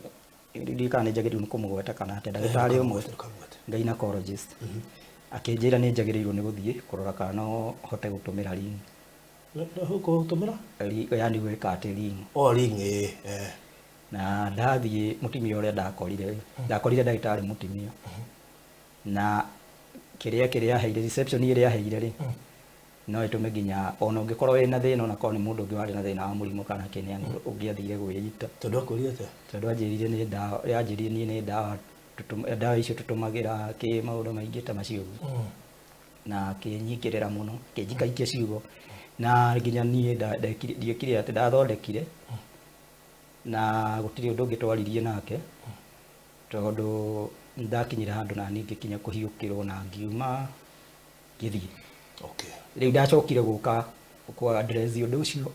Speaker 2: ndiũĩ kana nĩ njagĩrĩirwo nĩ kũmũgweta kana atĩa, ndagĩtarĩ ũmwe
Speaker 1: Ndũkamũgwete.
Speaker 2: gynecologist akĩnjĩra nĩ njagĩrĩirwo nĩ gũthiĩ kũrora kana no hote gũtũmĩra ring.
Speaker 1: Gũtũmĩra?
Speaker 2: Yani gwĩka atĩ ring.
Speaker 1: O ring, ĩ eh.
Speaker 2: Na ndathiĩ, mũtumia ũrĩa ndakorire ndagĩtarĩ mũtumia, na kĩrĩa aheire, reception ĩrĩa aheire rĩ, no ĩtũme nginya ona ũngĩkorwo wĩna thĩna, ona korwo nĩ mũndũ ũngĩ warĩ na thĩna wa mũrimũ kana kĩnĩ, ũngĩathire gwĩita.
Speaker 1: Tondũ akwĩrire atĩa?
Speaker 2: Tondũ anjĩrire nĩ ndawa, anjĩrire niĩ nĩ ndawa ndawa icio tũtũmagĩra kĩ maũndũ maingĩ ta macio ũguo, na akĩnyingĩrĩra mũno, akĩnjikaikia ciugo, na nginya niĩ ndiekire atĩ ndathondekire na gũtirĩ ũndũ ũngĩ twaririe nake, tondũ ndakinyire handũ na niĩ ngĩkinya kũhiũkĩrwo na ngiuma ngĩthiĩ. Rĩu ndacokire gũka kwa address ũndũ ũcio,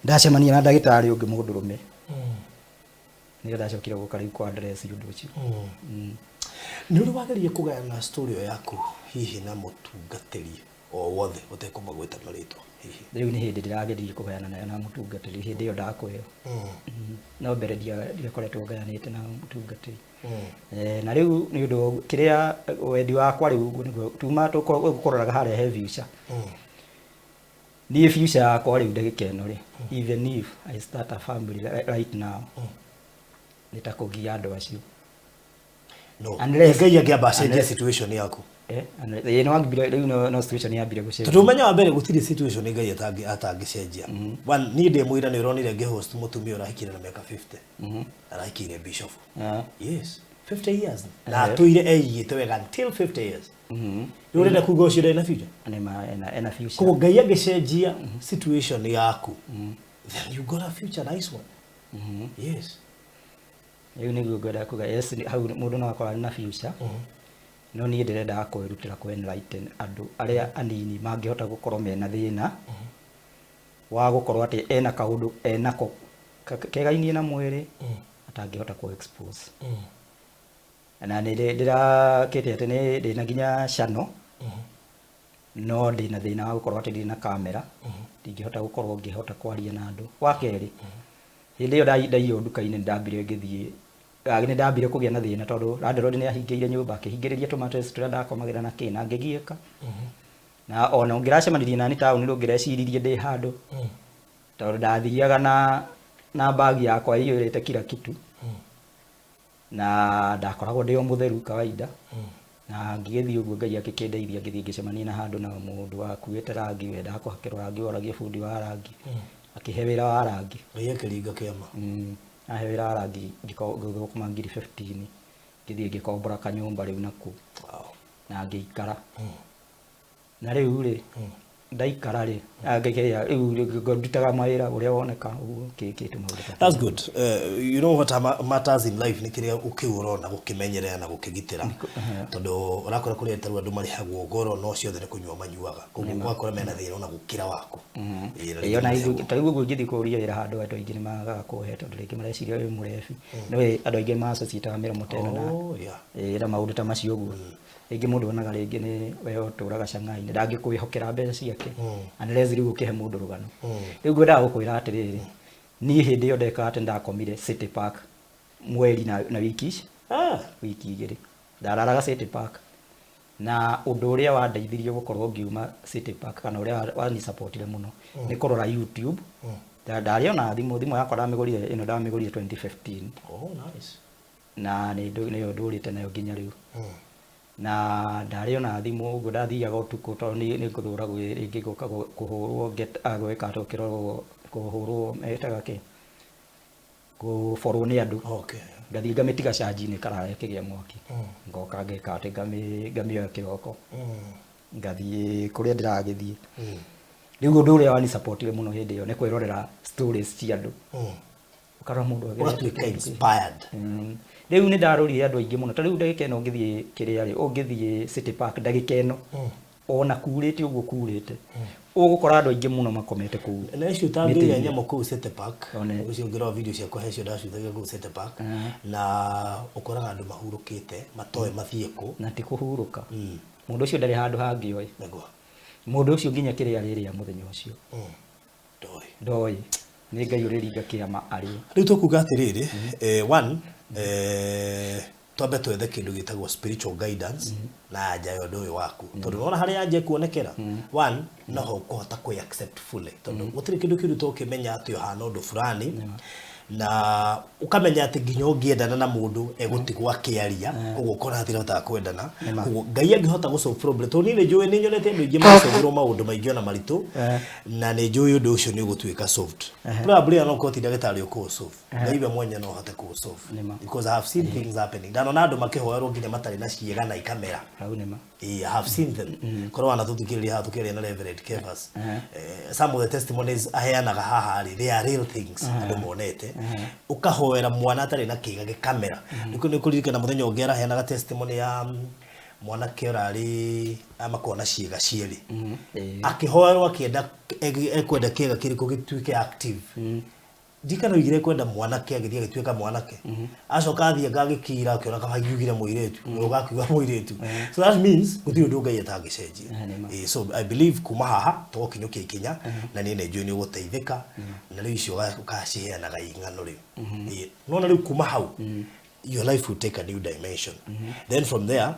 Speaker 2: ndacemania na ndagĩtarĩ ũngĩ mũndũrũme. Nĩrĩo ndacokire gũka rĩu kwa address ũndũ ũcio.
Speaker 1: Nĩ ũrĩ wageria kũgayana story ĩyo yaku hihi na mũtungatĩri o wothe ũtekũmagweta marĩtwa hihi?
Speaker 2: Rĩu nĩ hĩndĩ ndĩrageririe kũgayana nayo na mũtungatĩri hĩndĩ ĩyo ndakwĩrwo. No mbere ndiakoretwo ngayanĩte na mũtungatĩri. Na rĩu nĩ ũndũ wa kĩrĩa wendi wakwa rĩu ũguo nĩguo tuma tũkũroraga harĩa he future. Niĩ future yakwa rĩu ndagĩka ĩno rĩ, even if I start a family right now, nĩ ta kũgia andũ acio.
Speaker 1: No.
Speaker 2: Unless-
Speaker 1: Ngai angĩamba acenjie situation yaku.
Speaker 2: Ĩĩ, no ambire rĩu, no situation yambire gũcenjia.
Speaker 1: Tondũ ũmenyo wa mbere, gũtirĩ situation Ngai atangĩcenjia. One, niĩ ndĩ mũira nĩ ũronire ngĩhost mũtumia ũrahikire na mĩaka 50. Arahikire bishop. Yes, 50 years na atũire eigĩte wega until 50 years. Rĩu ũrenda kuga ũcio ndarĩ na future?
Speaker 2: Nĩ ma ena future.
Speaker 1: Koguo Ngai angĩcenjia situation yaku, then you got a future, nice one. Yes.
Speaker 2: Rĩu nĩguo ngwenda kuga, yes, hau mũndũ no akorwo arĩ na future, no niĩ ndĩrendaga kwĩrutĩra kũ enlighten andũ arĩa anini mangĩhota gũkorwo mena thĩna wa gũkorwo atĩ ena kaũndũ enako kegainie na mwĩrĩ atangĩhota kũ expose. Na nĩ ndĩrakĩte atĩ nĩ ndĩna nginya channel, no ndĩna thĩna wa gũkorwo atĩ ndirĩ na kamera, ndingĩhota gũkorwo ngĩhota kwaria na andũ. Wa kerĩ, hĩndĩ ĩyo ndaiywo nduka-inĩ, nĩ ndambire ngĩthiĩ, nĩ ndambire kũgĩa na thĩna tondũ landlord nĩ ahingĩire nyũmba, akĩhingĩrĩria tũmattress tũrĩa ndakomagĩra na kĩ, na ngĩgiĩka. Na ona ũngĩracemanirie nani taũni, ndũngĩreciririe ndĩ handũ, tondũ ndathiaga na bag yakwa ĩiyũrĩte kila kitu, na ndakoragwo ndĩ o mũtheru kawaida. Na ngĩgĩthiĩ ũguo, Ngai akĩkĩndeithia, ngĩthiĩ ngĩcemania na handũ na mũndũ wakuĩte rangi, wendaga kũhakĩrwo rangi, woragia bundi wa rangi, akĩhe wĩra wa rangi.
Speaker 1: Ngai akĩringa kĩama.
Speaker 2: Ahe wĩra wa rangi, ngĩthũkũma ngiri 15, ngĩthiĩ ngĩkombora kanyũmba rĩu nakuo na ngĩikara. Na rĩu rĩ, Ndaikara rĩ, ngĩkĩrĩa rĩu ndutaga mawĩra ũrĩa woneka ũguo kĩ tũmaũndũ ta
Speaker 1: That's good. You know what matters in life nĩ kĩrĩa ũkĩu ũrona gũkĩmenyerera na gũkĩgitĩra, tondũ ũrakora kũrĩa tarĩu andũ marĩhagwo goro no ciothe nĩ kũnyua manyuaga, koguo ũgakora mena thĩna ona gũkĩra waku. Ĩĩ, na
Speaker 2: Ĩĩ, ona
Speaker 1: rĩngĩ
Speaker 2: ithuĩ ta rĩu ũguo ingĩthiĩ kũũria wĩra handũ, andũ aingĩ nĩ magaga kũhe tondũ rĩngĩ mareciria wĩ mũrebi. No andũ aingĩ ma-associate-aga mĩromo ta ĩno na ĩĩ, na maũndũ ta macio ũguo. Rĩngĩ mũndũ onaga rĩngĩ nĩ we ũtũraga Shanghai-inĩ, ndangĩkwĩhokera mbeca ciake unless rĩu ũkĩhe mũndũ rũgano. Rĩu ngwendaga gũkwĩra atĩrĩrĩ, niĩ hĩndĩ ĩyo ndekaga atĩ ndakomire City Park mweri na wiki ici wiki 2 ndararaga City Park, na ũndũ ũrĩa wandeithirie gũkorwo ngiuma City Park kana ũrĩa wanisupportire mũno nĩ kũrora YouTube. Ndarĩ ona thimũ yakwa ndamĩgũrire, ĩno ndamĩgũrire 2015.
Speaker 1: Oh, nice.
Speaker 2: Na nĩyo ndũrĩte nayo nginya rĩu. Na ndarĩ ona thimũ ũguo ndathiaga ũtukũ tondũ nĩ ngũthũra rĩngĩ gũka kũhũrwo gwĩka atĩ ũkĩrorwo kũhũrwo metaga kĩ gũborwo nĩ andũ. Ngathiĩ ngamĩtiga charge-inĩ karara ĩkĩgĩa mwaki. Ngoka ngeka atĩ ngamĩoya kĩroko. Ngathiĩ kũrĩa ndĩragĩthiĩ. Rĩu ũndũ ũrĩa wanisupportire mũno hĩndĩ ĩyo nĩ kwĩrorera stories cia andũ. Ũkarora mũndũ agĩrĩte
Speaker 1: Ũgatuĩka
Speaker 2: kĩndũ kĩ.
Speaker 1: inspired.
Speaker 2: Rĩu nĩ ndarorire andũ aingĩ mũno. Ta rĩu ndagĩka ĩno ũngĩthiĩ kĩrĩa rĩ, ũngĩthiĩ City Park ndagĩka ĩno, ona kurĩte ũguo kurĩte, ũgũkora andũ aingĩ mũno makomete kũu.
Speaker 1: Na icio utangĩrĩa
Speaker 2: Mĩtĩ-inĩ.
Speaker 1: nyamũ kũu City Park, ũcio ũngĩrora video ciakwa he cio ndacuthagia kũu City Park, na ũkoraga andũ mahurũkĩte matoĩ mathiĩ kũ.
Speaker 2: Na ti kũhurũka. Mũndũ ũcio ndarĩ handũ hangĩ oĩ.
Speaker 1: Nĩguo.
Speaker 2: Mũndũ ũcio nginya kĩrĩa arĩrĩa mũthenya ũcio.
Speaker 1: Ndoĩ.
Speaker 2: Ndoĩ. Nĩ Ngai ũrĩringa kĩama arĩ.
Speaker 1: Rĩu tũkuga atĩrĩrĩ, one, twambe twethe kĩndũ gĩtagwo spiritual guidance na anja ya ũndũ ũyũ waku, tondũ nĩwona harĩa anja ĩkuonekera, one, noho ũkũhota kwĩ accept fully, tondũ gũtirĩ kĩndũ kĩũru ta ũkĩmenya atĩ ũhana ũndũ fulani, na ũkamenya atĩ nginya ũngĩendana na mũndũ egũtigwo akĩaria, koguo ũkona hatirahota kwendana. Koguo Ngai angĩhota gũ solve problem, tondũ niĩ nĩ njũĩ nĩ nyonete andũ aingĩ magĩsolverwo maũndũ maingĩ ona maritũ, na nĩ njũĩ ũndũ ũcio nĩ ũgũtuĩka solved. Probably ona ũkorwo ti ndagĩtarĩ ũkũũ solve, Ngai we mwenye no ahote kũũ solve, because I have seen things happening. Ndanona andũ makĩhoerwo nginya matarĩ na ciĩga na ikamera.
Speaker 2: Hau nĩ ma.
Speaker 1: I have seen them. Korwo wanatũthikĩrĩria haha tũkĩaria na Reverend Kefas, some of the testimonies aheanaga haha rĩ, they are real things andũ monete. Ũkahoera mwana atarĩ na kĩga gĩkamera. Nĩ kũririkana mũthenya ũngĩ araheanaga testimony ya mwanake ũrarĩ amakorwo na ciĩga cierĩ, akĩhoerwo akĩenda ekwenda kĩga kĩrĩkũ gĩtuĩke active. Ndikana oigire kwenda mwanake, agĩthiĩ agĩtuĩka mwanake, acoka athiĩ agagĩkira akĩona kaba yugire mũirĩtu, ũgakiuga mũirĩtu. So that means gũtirĩ ũndũ Ngai atangĩcenjia. So I believe kuma haha tũgũkinyũkia ikinya, na niĩ nĩ njũĩ nĩ ũgũteithĩka, na rĩu icio ũgaciheanaga ing'ano rĩu. Nona rĩu kuma hau your life will take a new dimension. Then from there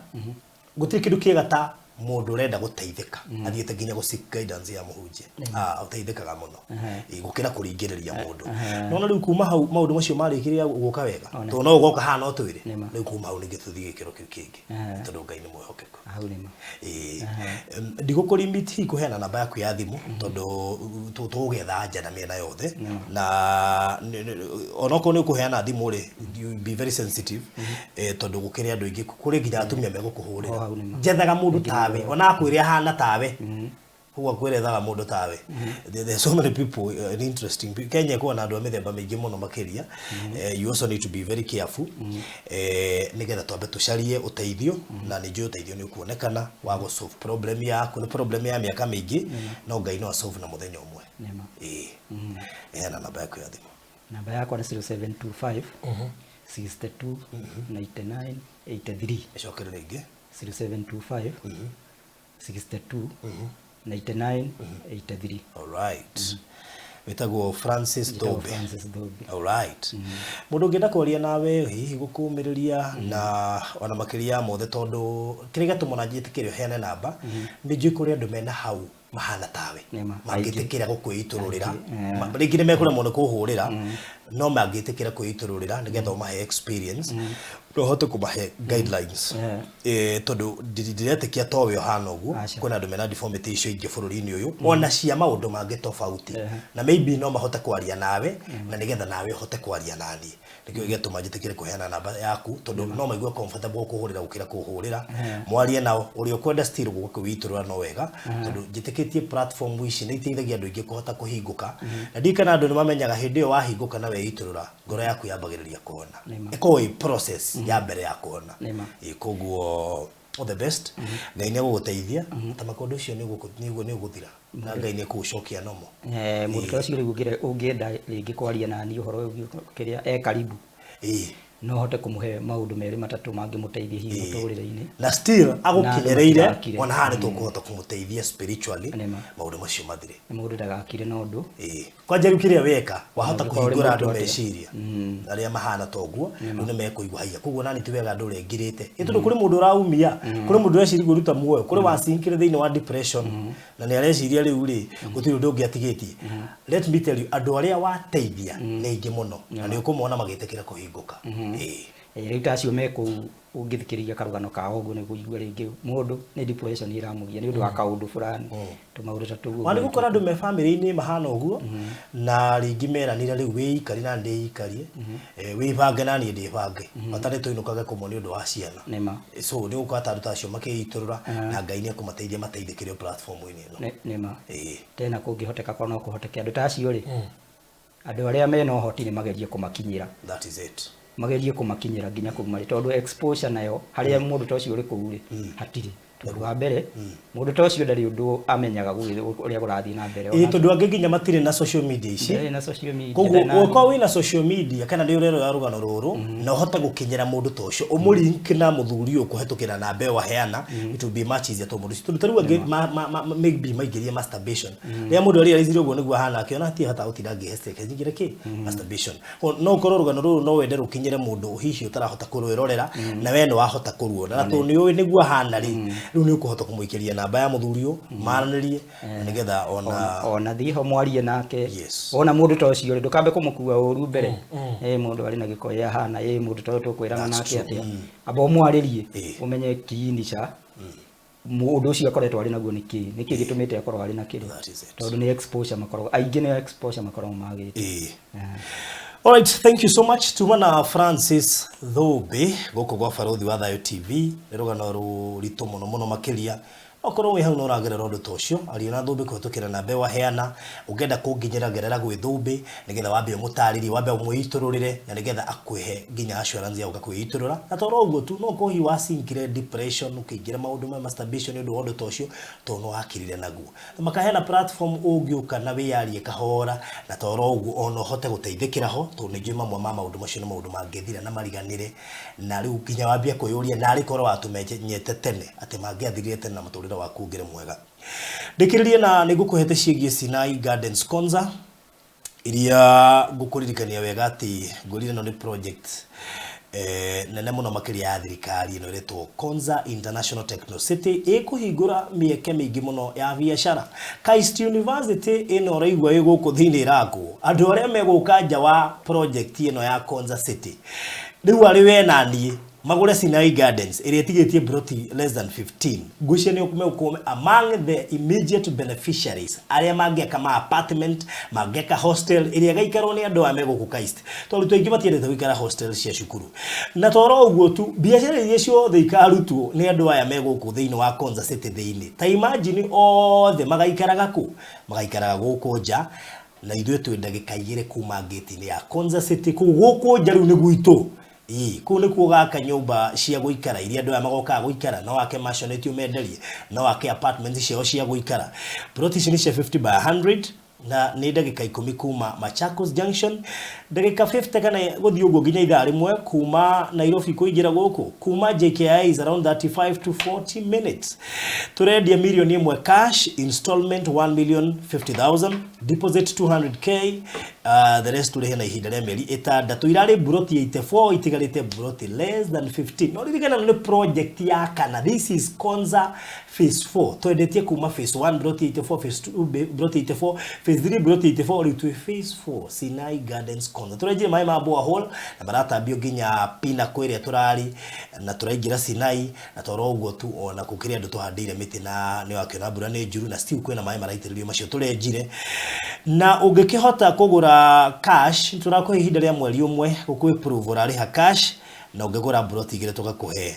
Speaker 1: gũtirĩ kĩndũ kĩega ta mũndũ ũrenda gũteithĩka athiĩte nginya gũ seek guidance ya mũhunjia. Ũteithĩkaga mũno gũkĩra kũringĩrĩria mũndũ. Nona rĩu kuma hau maũndũ macio marĩkĩrĩria gũka wega, tondũ no ũgoka haha no twĩre rĩu kuma hau ningĩ tũthiĩ gĩkĩro kĩu kĩngĩ, tondũ Ngai nĩ mwĩhokeku.
Speaker 2: Hau nĩ ma.
Speaker 1: Ndigũkũlimit hihi kũheana namba yaku ya thimũ, tondũ tũgũgĩetha anja na mĩena yothe, na onokorwo nĩ ũkũheana thimũ rĩ, you be very sensitive, tondũ gũkĩrĩ andũ aingĩ, kũrĩ nginya atumia megũkũhũrĩra.
Speaker 2: Oh, hau nĩ ma.
Speaker 1: Njethaga mũndũ tawe, ona akwĩre ahana tawe, koguo akwĩre ethaga mũndũ tawe. There are so many people, interesting Kenya ĩkoragwo na andũ a mĩthemba mĩingĩ mũno makĩria. You also need to be very careful, nĩgetha twambe tũcarie ũteithio, na nĩ njũĩ ũteithio nĩ ũkuonekana wa gũ solve problem yaku. Nĩ problem ya mĩaka mĩingĩ, no Ngai no asolve na mũthenya ũmwe.
Speaker 2: Nĩ ma.
Speaker 1: Ĩĩ, heana namba yaku ya thimũ.
Speaker 2: Namba yakwa nĩ 0725 62 99 83.
Speaker 1: Ĩcokere rĩngĩ.
Speaker 2: 0725 62 99 83.
Speaker 1: All right. Wĩtagwo Francis
Speaker 2: Njĩtagwo
Speaker 1: Thobe.
Speaker 2: Francis Thobe.
Speaker 1: All right. Mũndũ ũngĩenda kwaria nawe hihi gũkũmĩrĩria na ona makĩria ya mothe, tondũ kĩrĩa gĩatũma ona njĩtĩkĩre ũheane namba, nĩ njũĩ kũrĩ andũ mena hau mahana tawe
Speaker 2: Nĩ ma.
Speaker 1: mangĩtĩkĩra gũkwĩitũrũrĩra.
Speaker 2: Aingĩ,
Speaker 1: Rĩngĩ nĩ mekũremwo nĩ kũhũrĩra, no mangĩtĩkĩra kwĩitũrũrĩra nĩgetha ũmahe experience no ũhote kũmahe guidelines. Tondũ ndiretĩkia towe ũhana ũguo.
Speaker 2: Aca.
Speaker 1: Kwĩna andũ mena deformity icio ingĩ bũrũri-inĩ ũyũ, ona cia maũndũ mangĩ tofauti, na maybe no mahote kwaria nawe, na nĩgetha nawe ũhote kwaria naniĩ. Nĩkĩo gĩatũma njĩtĩkĩre kũheana namba yaku, tondũ no maigue comfortable kũhũrĩra gũkĩra kũhũrĩra. Mwarie nao ũrĩa ũkwenda still gũka kwĩitũrũra no wega, tondũ njĩtĩkĩrie. Nĩtwĩtĩkĩtie platform ici nĩ iteithagia andũ aingĩ kũhota kũhingũka. Na ndiũĩ kana andũ nĩ mamenyaga hĩndĩ ĩyo wahingũka na weitũrũra, ngoro yaku yambagĩrĩria kũhona.
Speaker 2: Nĩma.
Speaker 1: Ĩkoragwo ĩ process ya mbere ya kũhona.
Speaker 2: Nĩma.
Speaker 1: Ĩĩ, koguo all the best. Ngai nĩ egũgũteithia. Ta maũndũ ũcio nĩ ũgũthira. Na Ngai nĩ ekũgũcokia normal.
Speaker 2: Mũndũ ta ũcio rĩu ũngĩenda rĩngĩ kwaria naniĩ ũhoro ũyũ kĩrĩa e karibu.
Speaker 1: Ĩĩ.
Speaker 2: No hote kũmũhe maũndũ merĩ matatũ mangĩmũteithia hihi mũtũrĩre-inĩ.
Speaker 1: Na still agũkinyĩrĩire
Speaker 2: ndagakire.
Speaker 1: ona haha nĩ tũkũhota kũmũteithia spiritually
Speaker 2: Nĩma.
Speaker 1: maũndũ macio mathire.
Speaker 2: Na mũndũ ndagakire na ũndũ.
Speaker 1: Ĩĩ. Kwanja rĩu kĩrĩa weka wahota
Speaker 2: Ũngĩkorwo ũrĩ
Speaker 1: kũhingũra
Speaker 2: mũritũ
Speaker 1: andũ
Speaker 2: atĩa.
Speaker 1: meciria arĩa mahana ta ũguo rĩu nĩ mekũigua haiya koguo nani ti wega ndũre ngirĩte. Ĩ tondũ kũrĩ mũndũ ũraumia, kũrĩ mũndũ ũreciria kwĩruta muoyo, kũrĩ wacinkire thĩinĩ wa depression na nĩ areciria rĩu rĩ gũtirĩ ũndũ ũngĩ atigĩtie. Let me tell you andũ arĩa wateithia nĩ aingĩ mũno na nĩ ũkũmona magĩtĩkĩra kũhingũka. Ĩĩ.
Speaker 2: Rĩu ta acio me kũu ũngĩthikĩrĩria karũgano kao ũguo nĩ ũkũigua rĩngĩ mũndũ nĩ depression ĩramũgia nĩ ũndũ wa kaũndũ fulani tũmaũndũ ta tũu
Speaker 1: Ona
Speaker 2: ũguo.
Speaker 1: nĩ gũkora andũ me bamĩrĩ-inĩ mahana ũguo na rĩngĩ meranire rĩu wĩikarie na ndĩikarie, wĩbange na niĩ ndĩbange bata nĩ tũinũkage kũmwe nĩ ũndũ wa ciana.
Speaker 2: Nĩma.
Speaker 1: So nĩ ũgũkora ta andũ ta acio makĩitũrũra na Ngai nĩ ekũmateithia mateithĩkĩre platform-inĩ ĩno.
Speaker 2: Nĩma.
Speaker 1: Ĩĩ.
Speaker 2: Tena kũngĩhoteka korwo no kũhoteke andũ ta acio rĩ, andũ arĩa mena ũhoti nĩ magerie kũmakinyĩra.
Speaker 1: That is it.
Speaker 2: Magerie kũmakinyĩra nginya kũu marĩ tondũ exposure nayo harĩa mũndũ ta ũcio ũrĩ kũu rĩ hatirĩ. Tondũ wa mbere mũndũ ta ũcio ndarĩ ũndũ amenyaga ũrĩa kũrathiĩ na mbere.
Speaker 1: Ĩĩ tondũ angĩ nginya matirĩ na social media ici.
Speaker 2: Ndarĩ na social media.
Speaker 1: Koguo
Speaker 2: ndarĩ na-
Speaker 1: ũngĩkorwo wĩna social media kana nĩ ũrerora rũgano rũrũ na ũhote gũkinyĩra mũndũ ta ũcio ũmũlink na mũthuri ũyũ kũhetũkĩra namba ĩyo waheana, it will be much easier to mũndũ ũcio. Tondũ ta rĩu angĩ maybe maingĩrie masturbation. Rĩrĩa mũndũ arealize ũguo nĩguo ahana akĩona hatirĩ bata gũtinda ngĩhe nyingĩre kĩ masturbation. No ũkorwo rũgano rũrũ no wende rũkinyĩre mũndũ hihi ũtarahota kũrwĩrorera na we nĩ wahota kũruona na tondũ nĩ ũĩ nĩguo ahana rĩ, rĩu nĩ ũkũhota kũmũikĩria namba ya mũthuri ũyũ maranĩrie nĩgetha ona
Speaker 2: ona thiĩ ho mwarie nake.
Speaker 1: Yes.
Speaker 2: Wona mũndũ ta ũcio rĩ, ndũkambe kũmũkua ũru mbere. Mũndũ arĩ na gĩko ĩ ahana, mũndũ ta ũyũ tũkwĩrana nake atĩa. Amba ũmwarĩrie ũmenye kiini cha mũndũ ũcio akoretwo arĩ naguo nĩ kĩĩ, nĩ kĩĩ gĩtũmĩte akorwo arĩ na kĩrĩa.
Speaker 1: That is it.
Speaker 2: Tondũ nĩ exposure makoragwo aingĩ, nĩ exposure makoragwo magĩte.
Speaker 1: Ĩĩ. Alright, thank you so much. Tuma na Francis Thũmbĩ gũkũ gwa Barũthi wa Thayũ TV. Nĩ rũgano rũritũ mũno mũno makĩria. Okorwo wĩ hau na ũragerera ũndũ ta ũcio, aria na Thũmbĩ kũhetũkĩra namba ĩyo waheana. Ũngĩenda kũnginyĩra gerera gwĩ Thũmbĩ nĩgetha wambe ũmũtarĩrie, wambe ũmwĩitũrũrĩre na nĩgetha akũhe nginya assurance ya gũka kwĩitũrũra. Na to ũguo tu, no ũkorwo hihi wacinkire depression, ũkĩingĩra maũndũ ma masturbation nĩ ũndũ wa ũndũ ta ũcio, tondũ nĩ wakirire naguo. Na makaheana platform ũngĩũka na wĩyarie kahora na toro ũguo ona ũhote gũteithĩkĩra ho, tondũ nĩ njũĩ mamwe ma maũndũ macio nĩ maũndũ mangĩthira na mariganĩre, na rĩu nginya wambie kwĩyũria narĩ korwo watũmenyete tene atĩ mangĩathirire tene na mũtũrĩre waku ũngĩrĩ mwega. Ndĩkĩrĩrie na nĩ ngũkũhete ciĩgiĩ Sinai Gardens Konza iria ngũkũririkania wega atĩ ngwĩrire ĩno nĩ project nene mũno makĩria ya thirikari ĩno ĩretwo Konza International Techno City ĩkũhingũra mĩeke mĩingĩ mũno ya biacara. KAIST University ĩno ũraigua ĩ gũkũ thĩinĩ ĩrakwo, andũ arĩa megũka nja wa project ĩno ya Konza City rĩu arĩ we na niĩ magũre Sinai Gardens ĩrĩa ĩtigĩtie broti less than 15, ngwĩciria nĩ megũkorwo among the immediate beneficiaries arĩa mangĩaka ma apartment, mangĩaka hostel ĩrĩa ĩgaikarwo nĩ andũ aya me gũkũ KAIST, tondũ arutwo aingĩ matiendete gũikara hostel cia cukuru. Na toro ũguo tu, biacara iria ciothe ikarutwo nĩ andũ aya me gũkũ thĩinĩ wa Konza City thĩinĩ, ta imagine othe magaikaraga kũ? Magaikaraga gũkũ nja, na ithuĩ twĩ ndagĩka igĩrĩ kuma ngĩti-inĩ ya Konza City kũu gũkũ nja rĩu nĩ gwitũ. Ĩĩ, kũu nĩkuo ũgaka nyũmba cia gũikara iria andũ aya magokaga gũikara, no wake maisonette ũmenderie, no wake apartments ciao cia gũikara. Plot ici nĩ cia 50 by 100 na nĩ ndagĩka 10 kuma Machakos Junction, ndagĩka 50 kana gũthiĩ ũguo nginya ithaa rĩmwe kuma Nairobi kũingĩra gũkũ, kuma JKIA is around 35 to 40 minutes. Tũrendia mirioni ĩmwe cash, installment 1,050,000, deposit 200K, the rest tũrĩhe na ihinda rĩa mĩeri ĩtandatũ. Irarĩ mburoti 84 itigarĩte mburoti less than 15. No ririkana nĩ project ya kana, this is Konza phase 4. Twendetie kuma phase 1 mburoti 84, phase 2 mburoti 84, phase 3 mburoti 84, rĩu twĩ phase 4 Sinai Gardens Konza. Tũrenjire maĩ ma borehole na maratambio nginya Pinnacle ĩrĩa tũrarĩ na tũraingĩra Sinai, na toro ũguo tu ona gũkĩrĩ andũ tũhandĩire mĩtĩ na nĩ wakĩona mbura nĩ njuru na still kwĩna maĩ maraitĩrĩrio macio tũrenjire. Na ũngĩkĩhota kũgũra cash, tũrakũhe ihinda rĩa mweri ũmwe gũkwĩ prove ũrarĩha cash, na ũngĩgũra mburoti igĩrĩ tũgakũhe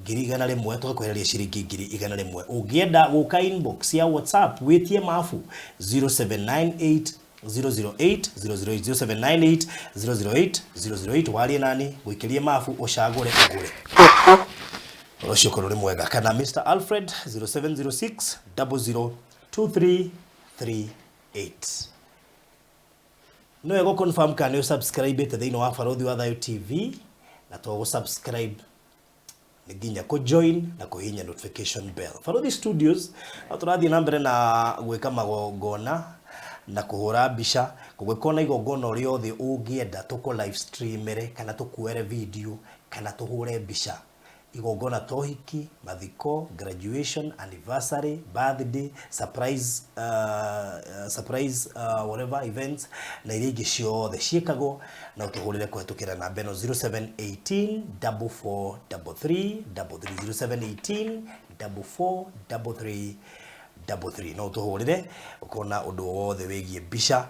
Speaker 1: 100,000, tũgakwehereria ciringi 100,000. Ũngĩenda gũka inbox ya WhatsApp wĩtie mabu, 0798 008 008, 0798 008 008, warie nani ngũikĩrie mabu, ũcagũre, ũgũre. Ũhoro ũcio ũkorwo ũrĩ mwega. Kana Mr Alfred, 0706 002338. No wega confirm kana nĩ ũsubscribe thĩinĩ wa Barũthi wa Thayũ TV, na to gũ-subscribe, nĩ nginya kũ join na kũhihinya notification bell. Barũthi Studios no tũrathiĩ na mbere na gwĩka magongona na kũhũra mbica. Kũngĩkorwo na igongona o rĩothe ũngĩenda tũkũ live streamere, kana tũkuoere video, kana tũhũre mbica, igongona ta ũhiki, mathiko, graduation, anniversary, birthday, surprise, whatever events na iria ingĩ ciothe ciĩkagwo, no tũhũrĩre kũhetũkĩra namba ĩno, 0718 44 33 33, 0718 44 33 33. No tũhũrĩre ũkona ũndũ wothe wĩgiĩ mbica,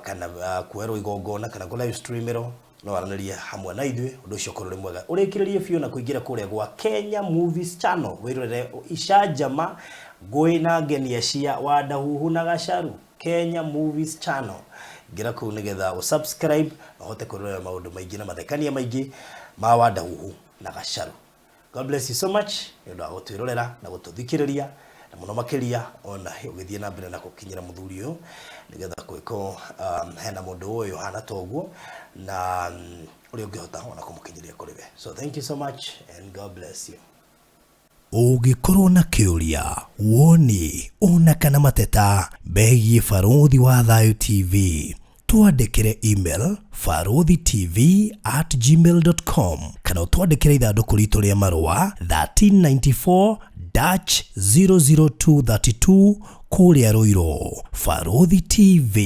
Speaker 1: kana kuoerwo igongona, kana kũ live streamerwo, no aranĩrie hamwe na ithuĩ. Ũndũ ũcio ũkorwo ũrĩ mwega. Ũrĩkĩrĩrie biũ na kũingĩra kũrĩa gwa Kenya Movies Channel, wĩrorere icanjama, ngũĩ na ngenia cia Wandahuhu na Gacaru. Kenya Movies Channel, ingĩra kũu nĩgetha ũsubscribe na ũhote kwĩrorera maũndũ maingĩ na mathekania maingĩ ma Wandahuhu na Gacaru. God bless you so much nĩ ũndũ wa gũtwĩrorera na gũtũthikĩrĩria, na mũno makĩria ona ũgĩthiĩ na mbere na gũkinyĩra mũthuri ũyũ, nĩgetha kwĩko hena mũndũ ũyũ hana ta ũguo na ũrĩa ũngĩhota ona kũmũkinyĩria kũrĩ we. So thank you so much and God bless you. Ũngĩkorwo na kĩũria, woni ona kana mateta megiĩ Barũthi wa Thayũ TV, twandĩkĩre email baruthitv@gmail.com, kana ũtwandĩkĩre ithandũkũ ritũ rĩa marũa 1394 00232 kũrĩa Rũirũ. Barũthi TV,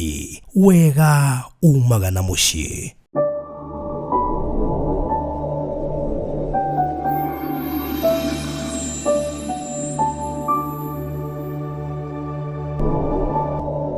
Speaker 1: wega umaga na mũciĩ.